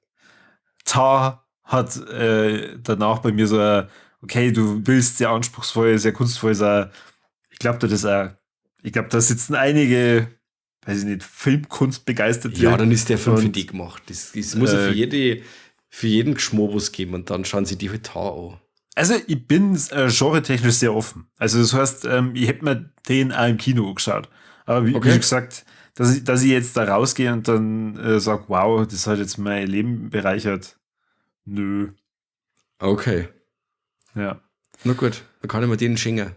Tar hat danach bei mir so ein, okay, du willst sehr anspruchsvoll, sehr kunstvoll sein. Ich glaub, das ist auch, ich glaub, da sitzen einige, weiß ich nicht, Filmkunstbegeisterte. Ja, dann ist der Film für die gemacht. Das muss ja für jeden Geschmobus geben und dann schauen sie die halt an. Also ich bin genretechnisch sehr offen. Also das heißt, ich hätte mir den auch im Kino angeschaut. Aber wie gesagt, dass ich jetzt da rausgehe und dann sag, wow, das hat jetzt mein Leben bereichert. Nö. Okay. Ja. Na gut, dann kann ich mir den schenken.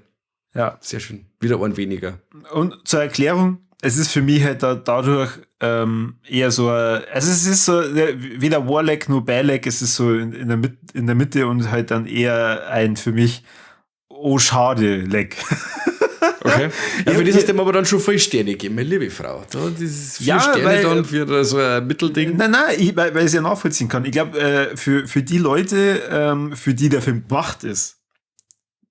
Ja. Sehr schön. Wieder ein weniger. Und zur Erklärung, es ist für mich halt dadurch eher so, also es ist so, weder Warleg noch Beileg, es ist so in der Mitte und halt dann eher ein für mich, oh schade, Leck. Okay. Ja, für das hast du ihm aber dann schon 4 Sterne gegeben, meine liebe Frau. Da, das ist 4 Ja, Sterne weil, dann für so ein Mittelding. Nein, nein, weil ich es ja nachvollziehen kann. Ich glaub, für die Leute, für die der Film gemacht ist,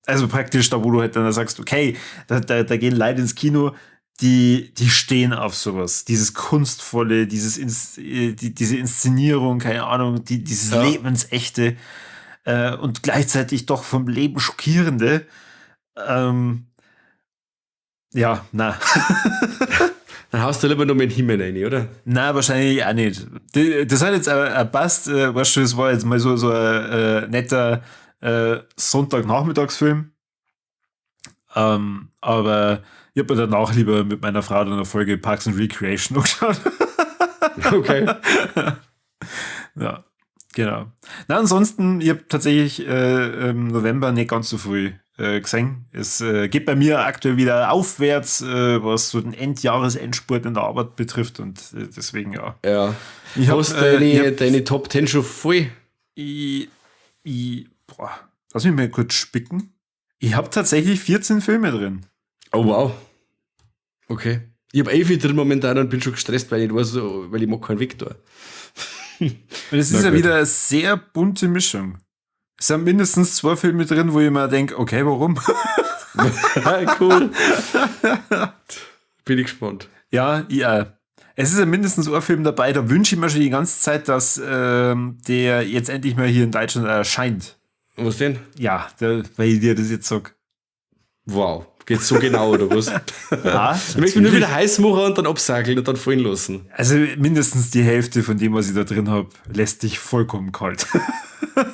also praktisch da, wo du halt dann sagst, okay, da gehen Leute ins Kino, die stehen auf sowas. Dieses Kunstvolle, diese Inszenierung, keine Ahnung, dieses Lebensechte und gleichzeitig doch vom Leben schockierende. Ja, na. Dann haust du lieber noch mit dem Himmel rein, oder? Na, wahrscheinlich auch nicht. Das hat jetzt auch passt, weißt du, das war jetzt mal so ein netter Sonntagnachmittagsfilm. Aber ich hab mir danach lieber mit meiner Frau dann eine Folge Parks and Recreation angeschaut. Okay. Ja, genau. Na, ansonsten, ich hab tatsächlich im November nicht ganz so früh gesehen. Es geht bei mir aktuell wieder aufwärts, was so den Endjahresendspurt in der Arbeit betrifft und deswegen, ja. Ja. Ich hab, Hast deine Top 10 schon voll? Boah, lass mich mal kurz spicken. Ich hab tatsächlich 14 Filme drin. Oh, wow. Okay. Ich hab 11 drin momentan und bin schon gestresst, weil ich weiß, weil ich mag keinen Weg da. Und es ist ja wieder eine sehr bunte Mischung. Es sind mindestens 2 Filme drin, wo ich mir denke, okay, warum? Cool. Bin ich gespannt. Ja, ja. Es ist ja mindestens ein Film dabei, da wünsche ich mir schon die ganze Zeit, dass der jetzt endlich mal hier in Deutschland erscheint. Was denn? Ja, weil ich dir das jetzt sag. Wow, geht's so genau, oder was? Ja, du möchtest mich nur wieder heiß machen und dann absackeln und dann fallen lassen. Also mindestens die Hälfte von dem, was ich da drin hab, lässt dich vollkommen kalt.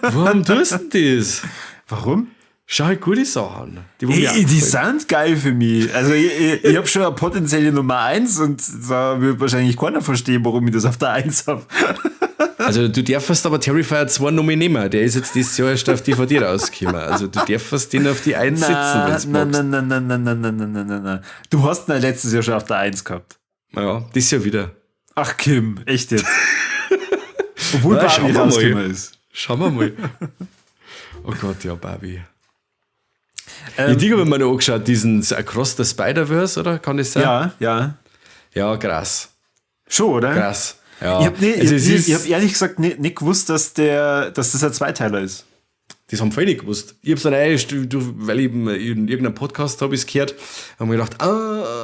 Warum tust du denn das? Warum? Schau halt gute Sachen an. Die, die sind geil für mich. Also ich hab schon eine potenzielle Nummer 1 und da wird wahrscheinlich keiner verstehen, warum ich das auf der 1 hab. Also du darfst aber Terrifier 2 noch mal nehmen. Der ist jetzt dieses Jahr erst auf DVD rausgekommen. Also du darfst den auf die 1 sitzen, wenn's magst. Nein. Du hast ihn letztes Jahr schon auf der 1 gehabt. Ja, das Jahr wieder. Ach Kim, echt jetzt? Obwohl Barbie rausgekommen ist. Schauen wir mal. Oh Gott, ja, Barbie. Die habe ich mir noch angeschaut, diesen Across the Spider-Verse, oder? Kann das sein? Ja, ja. Ja, krass. Schon, oder? Krass. Ja. Ich hab ehrlich gesagt nicht gewusst, dass das ein Zweiteiler ist. Das haben viele nicht gewusst. Ich hab's dann erst, weil ich in irgendeinem Podcast habe ich es gehört, habe mir gedacht,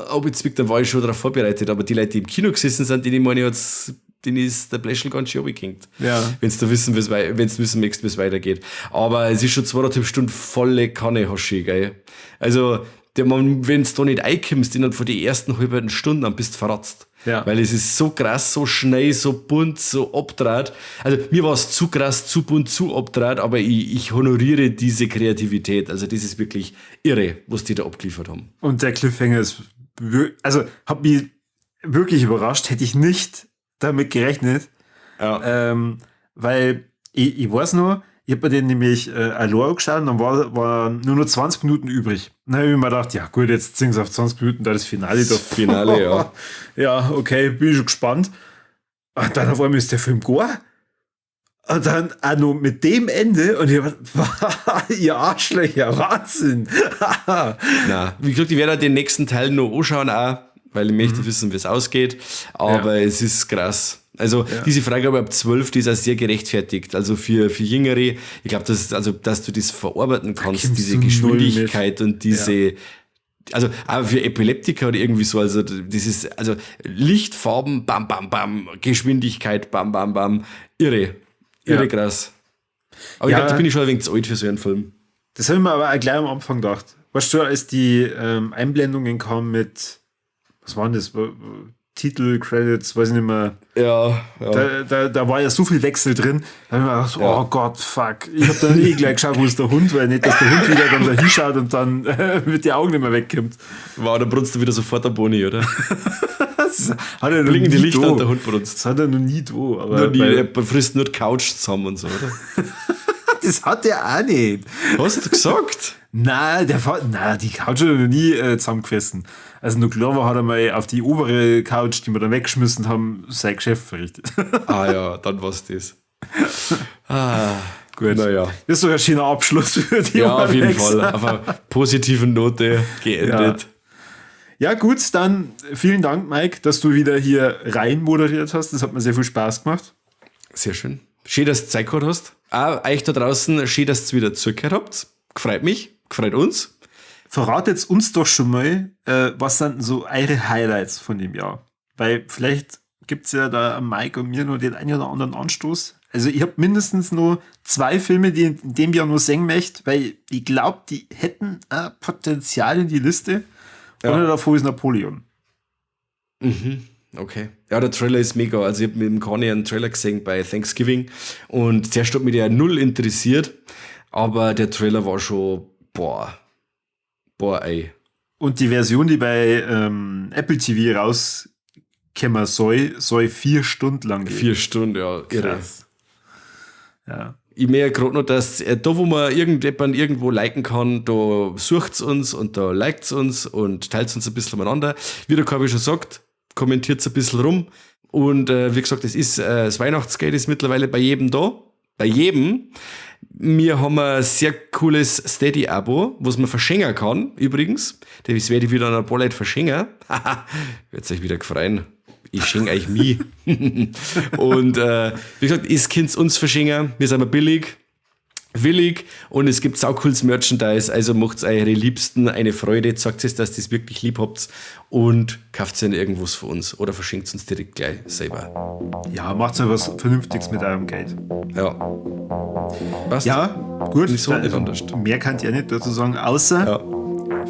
ob jetzt dann war ich schon darauf vorbereitet, aber die Leute, die im Kino gesessen sind, denen meine ich jetzt, denen ist der Bläschel ganz schön runtergehängt. Ja. Wenn du wissen, wenn's wissen möchtest, wie es weitergeht. Aber es ist schon 2,5 Stunden volle Kanne, Hoschi, gell? Also, Wenn du da nicht einkommst, innerhalb von den ersten halben Stunden, dann bist du verratzt. Ja. Weil es ist so krass, so schnell, so bunt, so abdraht. Also mir war es zu krass, zu bunt, zu abdraht, aber ich honoriere diese Kreativität. Also das ist wirklich irre, was die da abgeliefert haben. Und der Cliffhanger ist, also hat mich wirklich überrascht, hätte ich nicht damit gerechnet. Ja. Weil ich weiß nur, ich hab mir den nämlich allein angeschaut und dann war nur noch 20 Minuten übrig. Dann hab ich mir gedacht, ja gut, jetzt ziehen sie auf 20 Minuten da das Finale. Das Finale, ja. Ja, okay, bin ich schon gespannt. Und dann auf einmal ist der Film gar. Und dann auch noch mit dem Ende und ich hab gedacht, ihr Arschlöcher, Wahnsinn. Na, wie gesagt, ich werde den nächsten Teil noch anschauen auch, weil ich möchte wissen, wie es ausgeht. Aber es ist krass. Also diese Freigabe ab 12, die ist auch sehr gerechtfertigt. Also für Jüngere, ich glaub, dass du das verarbeiten kannst, Da kommst diese du null mit. Geschwindigkeit und diese, also auch für Epileptiker oder irgendwie so, also das ist, also Licht, Farben, bam, bam, bam, Geschwindigkeit, bam, bam, bam, irre, irre krass. Aber ich glaub, da bin ich schon ein wenig zu alt für so einen Film. Das habe ich mir aber auch gleich am Anfang gedacht. Weißt du, als die Einblendungen kamen mit, was waren das? Titel, Credits, weiß ich nicht mehr. Ja, ja. Da war ja so viel Wechsel drin. Da hab ich mir gedacht, oh Gott, fuck. Ich hab dann eh gleich geschaut, wo ist der Hund, weil nicht, dass der Hund wieder dann da hinschaut und dann mit den Augen nicht mehr wegkommt. Wow, da brunst du wieder sofort der Boni, oder? Das hat er noch Blinken die nie Lichter da. und der Hund brunst. Das hat er noch nie da. Aber Noch nie, weil er frisst nur die Couch zusammen und so, oder? Das hat er auch nicht. Hast du gesagt? Nein, die Couch hat er noch nie zusammengefressen. Also nur klar war, hat er mal auf die obere Couch, die wir dann weggeschmissen haben, sein Geschäft verrichtet. Ah ja, dann war's das. Ah, gut. Naja. Das ist doch ein schöner Abschluss für die Ja, auf jeden Alex. Fall. Auf einer positiven Note geendet. Ja. Ja, gut, dann vielen Dank, Mike, dass du wieder hier rein moderiert hast. Das hat mir sehr viel Spaß gemacht. Sehr schön. Schön, dass du Zeit gehabt hast. Auch euch da draußen, schön, dass ihr wieder zugehört habt. Gefreut mich, gefreut uns. Verratet uns doch schon mal, was sind denn so eure Highlights von dem Jahr? Weil vielleicht gibt's ja da am Mike und mir noch den einen oder anderen Anstoß. Also ich hab mindestens nur 2 Filme, die in dem Jahr nur sehen möchte, weil ich glaub, die hätten Potenzial in die Liste. Einer davon ist Napoleon. Okay. Ja, der Trailer ist mega. Also ich hab mit dem Conny einen Trailer gesehen bei Thanksgiving und zuerst hat mich der null interessiert, aber der Trailer war schon, boah, boah, ey. Und die Version, die bei Apple TV rauskommen soll, soll 4 Stunden lang gehen. 4 Stunden, ja. Irre. Krass. Ja. Ich merke grad noch, dass da, wo man irgendjemand irgendwo liken kann, da sucht's uns und da liked's uns und teilt's uns ein bisschen umeinander. Wie der Corby schon sagt, kommentiert's ein bisschen rum. Und wie gesagt, das Weihnachtsgeld ist mittlerweile bei jedem da. Bei jedem. Wir haben ein sehr cooles Steady-Abo, was man verschenken kann, übrigens. Das werde ich wieder an ein paar Leute verschenken. Haha, wird's euch wieder gefreien. Ich schenke euch mich. Und wie gesagt, ihr könnt's uns verschenken. Wir sind billig, willig und es gibt saucooles Merchandise. Also macht's eure Liebsten eine Freude. Sagt es, dass ihr das wirklich lieb habt und kauft dann irgendwas von uns oder verschenkt uns direkt gleich selber. Ja, macht's ja was Vernünftiges mit eurem Geld. Ja. Passt. Ja, gut. Nicht so, Dann, nicht anders. Mehr kann ich ja nicht dazu sagen, außer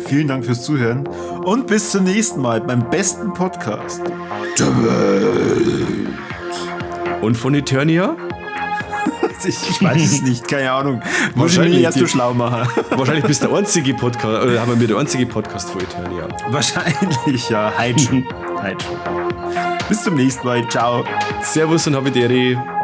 vielen Dank fürs Zuhören und bis zum nächsten Mal beim besten Podcast der Welt. Und von Eternia? Ich weiß es nicht, keine Ahnung. Muss ich mich Wahrscheinlich erst so die- schlau machen. Wahrscheinlich bist du der einzige Podcast, oder haben wir der einzige Podcast von Eternia. Wahrscheinlich, ja. Heute schon. Heute schon. Bis zum nächsten Mal. Ciao. Servus und habe die Ehre.